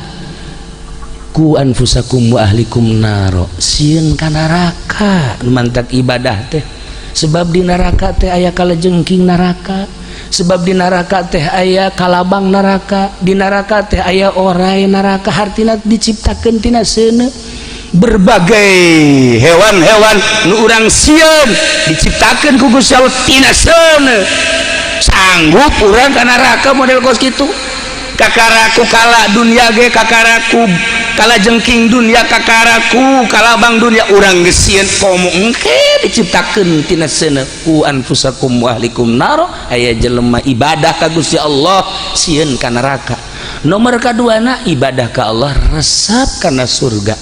Speaker 1: qu anfusakum wa ahlikum naro, sieun ka neraka. Mantak ibadah teh, sebab di neraka teh aya kalajengking neraka, sebab di neraka teh aya kalabang neraka, di neraka teh aya orai neraka, hartina diciptakeun tina seuneu. Berbagai hewan-hewan nu urang sieun diciptakeun ku Gusti Allah tina seuneu. Sanggup urang ka neraka model kos kitu? Kakaraku kala dunia ge, kakaraku kala jengking dunia, kakaraku kalabang dunia, urang geus sieun, komo engke diciptakeun tina seuneu. Qu anfusakum wa ahlikum naro. Aya jelema ibadah ka Gusti Allah sieun ka neraka. Nomor kaduana, ibadah ka Allah resep kana surga.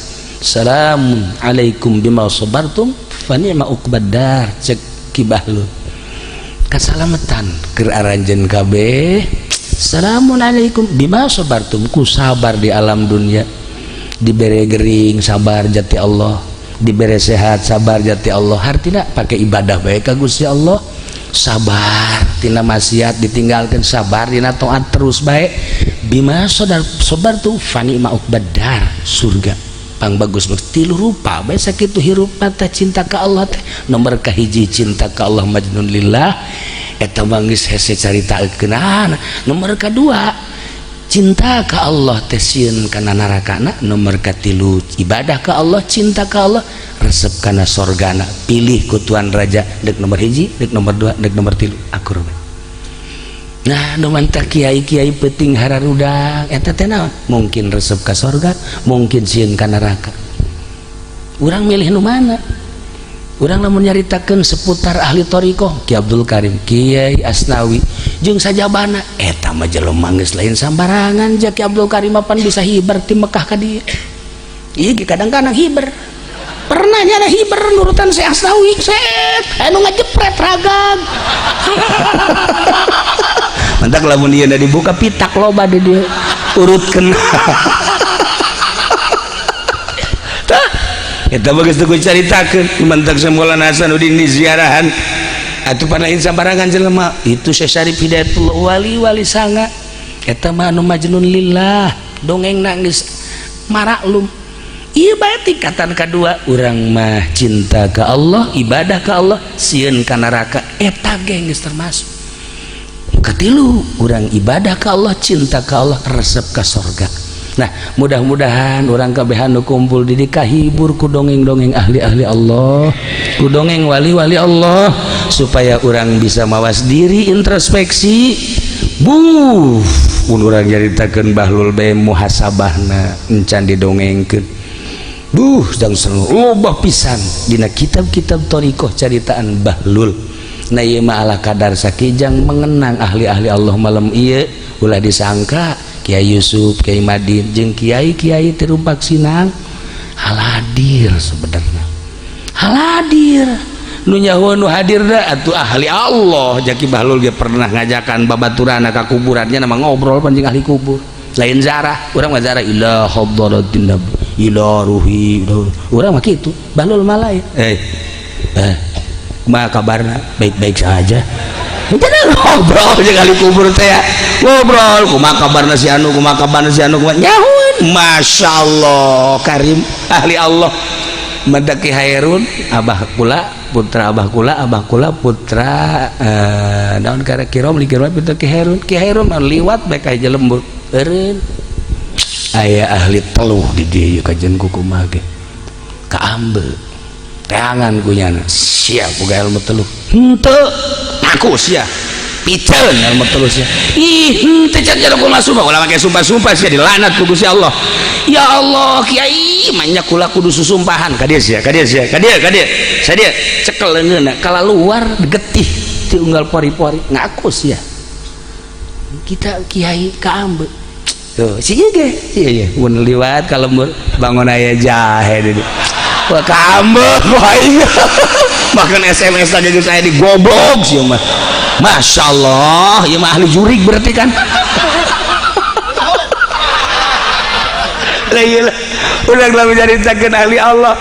Speaker 1: Salamun alaikum bima sabartum fa ni'ma uqbad dar. Cek Ki Bahlul, kasalamatan keur aranjeun kabeh. Salamun alaikum bima sabartum, ku sabar di alam dunia. Dibere gering sabar jati Allah, dibere sehat sabar jati Allah, hartina pakai ibadah bae ka Gusti Allah, sabar tina maksiat ditinggalkan, sabar dina taat terus bae. Bima sabartum fa ni'ma uqbad dar, surga pang bagus. Tilu rupa bae sakitu hirup mata cinta ka Allah teh. Nomor kahiji, cinta ka Allah majnun lillah, eta mah geus hese caritakeun. Nomor kadua, cinta ka Allah teh sieun kana narakana. Nomor katilu, ibadah ka Allah, cinta ka Allah, resep kana sorgana. Pilih ku tuan raja, dek nomor hiji, dek nomor dua, dek nomor tilu, akur bae. Nah, nu mantak kiai-kiai penting hararudang eta teh naon? Mungkin resep ka sorga, mungkin sieun ka neraka. Urang milih nu mana? Urang lamun nyaritakeun seputar ahli thoriqoh, Ki Abdul Karim, Kiai Asnawi jeung sajabana, eta mah jelema geus lain sambarangan. Ja Ki Abdul Karim pan bisa hiber ti Mekah ka dieu. Ieu ge kadang-kadang hiber. Pernah nyana hiber nurutan si Asnawi, set anu ngajepret ragag. Mantak lamun ieu dibuka pitak loba di dieu, urutkeun. Tah, eta mah geus teu caritakeun. Mantak Maulana Hasanuddin di ziarahan atuh pan lain sambarangan jelema itu. Syekh Syarif Hidayatullah wali-wali sanga, eta mah anu majnun lillah, dongeng geus maraklum. Ieu bae tingkatan kedua, urang mah cinta ka Allah, ibadah ka Allah, sieun ka neraka, eta ge geus termasuk. Katilu, urang ibadah ka Allah, cinta ka Allah, resep ka sorga. Nah, mudah-mudahan urang kabehan nu kumpul di dieu kahibur ku dongeng-dongeng ahli-ahli Allah, ku dongeng wali-wali Allah, supaya urang bisa mawas diri, introspeksi. Buh, mun urang nyaritakeun Bahlul bae muhasabahna encan didongengkeun. Buh, jang loba pisan dina kitab-kitab thoriqoh caritaan Bahlul. Nah, ieu mah ala kadar sakijang mengenang ahli-ahli Allah malam ieu. Ulah disangka Kiai Yusuf, Kiai Madin jeung kiai-kiai Tirumpak Sinang hadir, sebenarnya hadir nu nyaho nu hadir da atuh ahli Allah. Jaki Bahlul ge pernah ngajakan babaturana ka kuburannya, nama ngobrol panjing ahli kubur, lain zarah. Urang mah zarah ila hadratin nabi, ila ruhi, urang mah kitu. Bahlul mah lain. Eh, kumaha kabarna? Baik-baik saja. Jangan ngobrol jeung ahli kubur teh ya. Ngobrol kumaha kabarna si anu, kumaha kabarna si anu, kumaha nyahueun. Masya Allah, karim ahli Allah. Madaki Hairun abah pula. putra abah kula, abah kula putra naon kara Ki Romli, Ki Romli putra Ki Herun, Ki Herun mah liwat bae ka lembur eureun aya ahli teluh di dieu kajen kumaha ge kaambe teangan ku nyana sia boga ilmu teluh henteu aku sia piceun ilmu teluh sia ih henteu can jero kumaha sumpah ulah make sumpah-sumpah sia dilanat ku Gusti Allah. Ya Allah kiai, manya kula kudu susumpahan ka dieu sia, ka dieu sia, ka dieu, ka dieu sadia cekel leungeunna kalaluar getih ti unggal pori-pori ngaku sia kita kiai kaambe tuh si ieu ge ieu ye mun liwat ka lembur bangun aya jahe di dieu. Wah kaambe aing bahkan SMS aja geus aya di goblok sih mah. Masya Allah ieu mah ahli jurig berarti kan. Lah ieu lah urang lamun nyaritakeun ahli Allah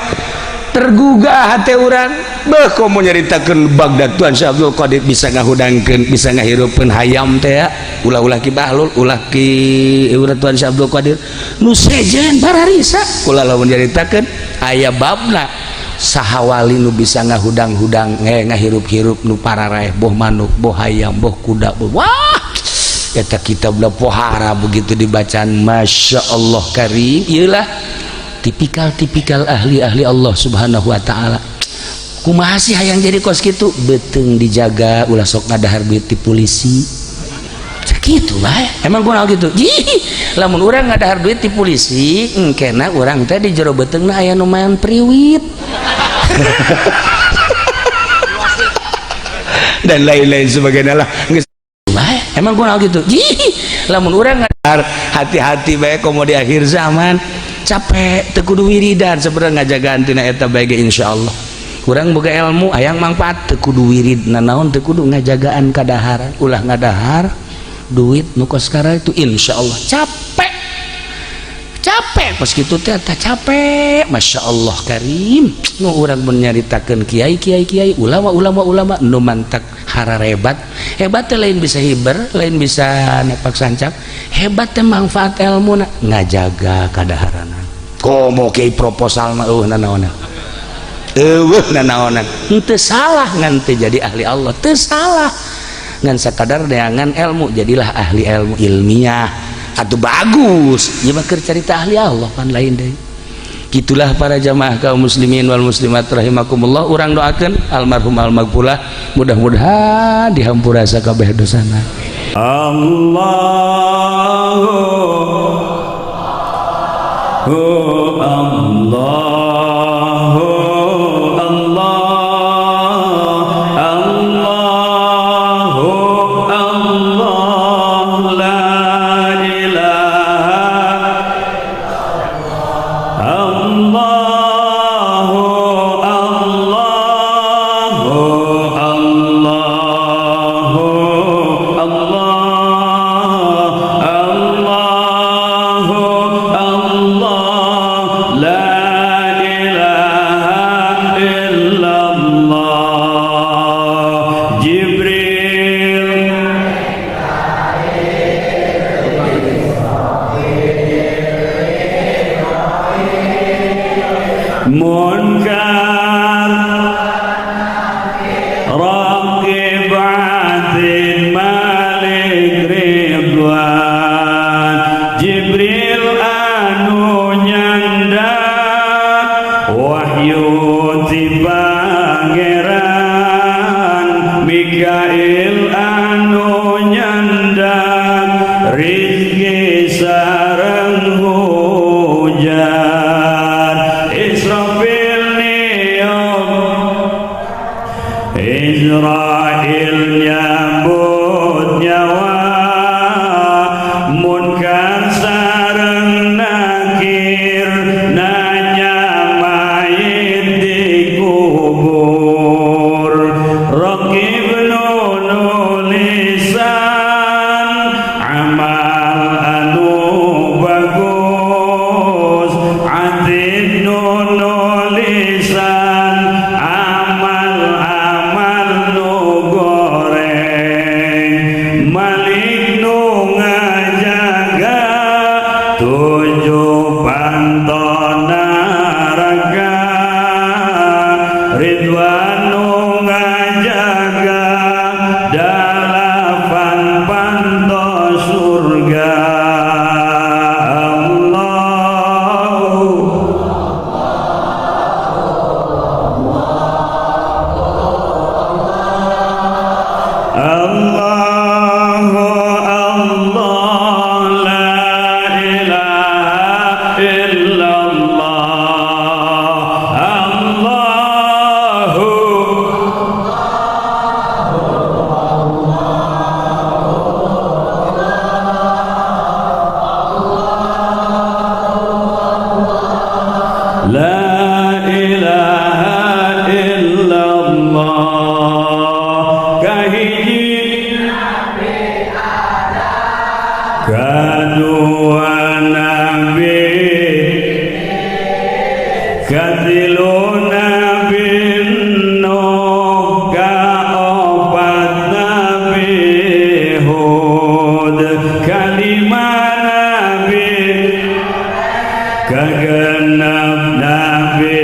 Speaker 1: tergugah hati urang beuh komo nyaritakeun Baghdad Tuan Syekh Abdul Qadir bisa ngahudangkeun bisa ngahirupkeun hayam teh ya ulah-ulah Ki Bahlul ulah Ki urang Tuan Syekh Abdul Qadir nu sejen bararisa kula lamun nyaritakeun aya babna saha wali nu bisa ngahudang-hudang ngahirup-hirup nu pararaeh boh manuk boh hayam boh kuda boh wah eta kitabna pohara begitu dibacaan Masya Allah karim. Iyalah tipikal-tipikal ahli-ahli Allah subhanahu wa ta'ala. Kumaha sih hayang jadi kos kitu beuteung dijaga ulah sok ngadahar duit ti polisi sakitu bae emang kunaon kitu. Lamun urang ngadahar duit ti polisi engkena urang teh di jero beuteungna aya nu maen priwit dan lain-lain sebagainya lah geus bae emang kunaon kitu. Lamun urang ngadahar hati-hati bae komo di akhir zaman capek teu kudu wiridan sebenarnya ngajagaan tina eta bae ge insyaallah urang boga ilmu hayang mangfaat teu kudu wirid nanaon teu kudu ngajagaan kadaharan ulah ngadahar duit nu kos itu insyaallah capek capek pas kitu teh tah capek Masya Allah karim nu urang mun nyaritakeun kiai kiai kiai ulama ulama ulama nu mantak hararebat hebat teh lain bisa hiber lain bisa nepak sancak hebat teh manfaat ilmu ngajaga kadaharana komo kiai proposal mah eueuh nanaonan eueuh nanaonan henteu salah ngan teu jadi ahli Allah teu salah ngan sakadar neangan ilmu jadilah ahli ilmu ilmiah atau bagus ieu mah keur carita ahli Allah pan lain deui. Gitulah para jamaah kaum muslimin wal muslimat rahimakumullah urang doakeun almarhum almaghfurlah mudah-mudahan dihampura sakabeh dosana.
Speaker 4: Allahu Allahu Allah Allahu Allah la ilaha Allahu Allahu Allahu Allah Allahu Allah la ilaha illallah Jibril Munkar Raqib Atid Malik Ridwan Jibril anu nyandak wahyu ti Pangeran Mikail anu nyandak rizki sareng hujan Israfil niup Israel nyambut nyawa Munkar sareng nakir nanya mayit dikubur Raqib nulisan amal anu bagus Atid nulisan amal-amal nu goreng. Rasulullah. Kahiji kadua Nabi, katilu Nabi Nuh, kaopat Nabi Hud, kalima Nabi, kagenep Nabi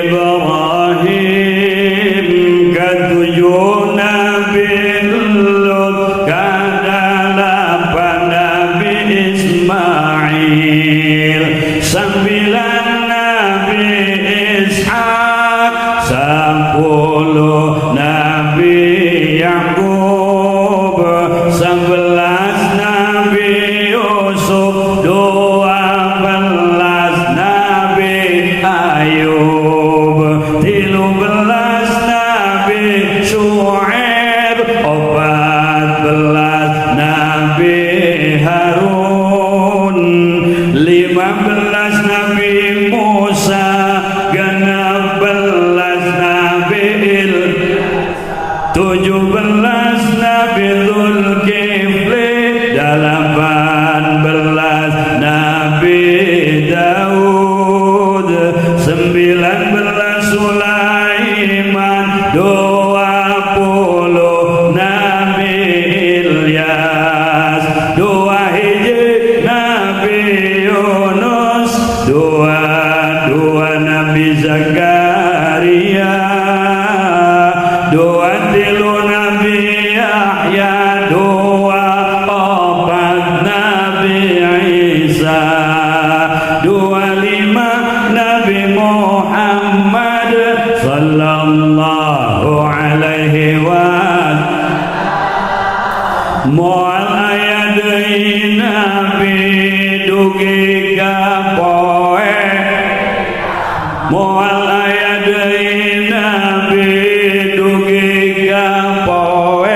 Speaker 4: Ibrahim, katujuh Nabi Lut, kadalapan Nabi Ismail, sembilan Nabi Ishak, 10 Nabi Yakub, 11 Nabi Yusuf, 12 Nabi Ayub, 13 Nabi Shu'aib, 14 Nabi Harun, 15 Nabi Musa, 16 Nabi Il, 17 Nabi Zulkifli, 18 Nabi Daud, 19 Sulaiman, 20 Nabi Ilyas, 2 Nabi Yunus, 22 Nabi Zakaria, 23 Nabi Yahya, 24 Nabi Isa, 25 Nabi Muhammad sallallahu alaihi wasallam. Moal aya deui nabi dugi ka poe, moal aya deui nabi dugi ka poe.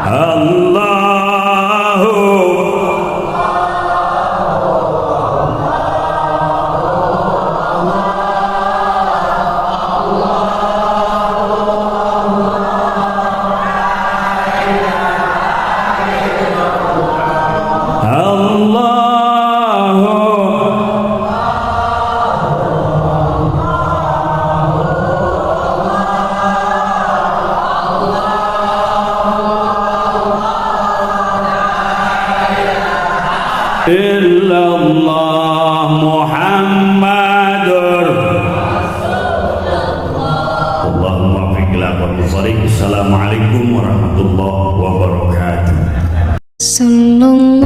Speaker 4: Allahu Allahu illallah Muhammadur. Allahumma fiq ila aqwamit thoriq. Assalamualaikum warahmatullahi wabarakatuh.
Speaker 2: Sallallahu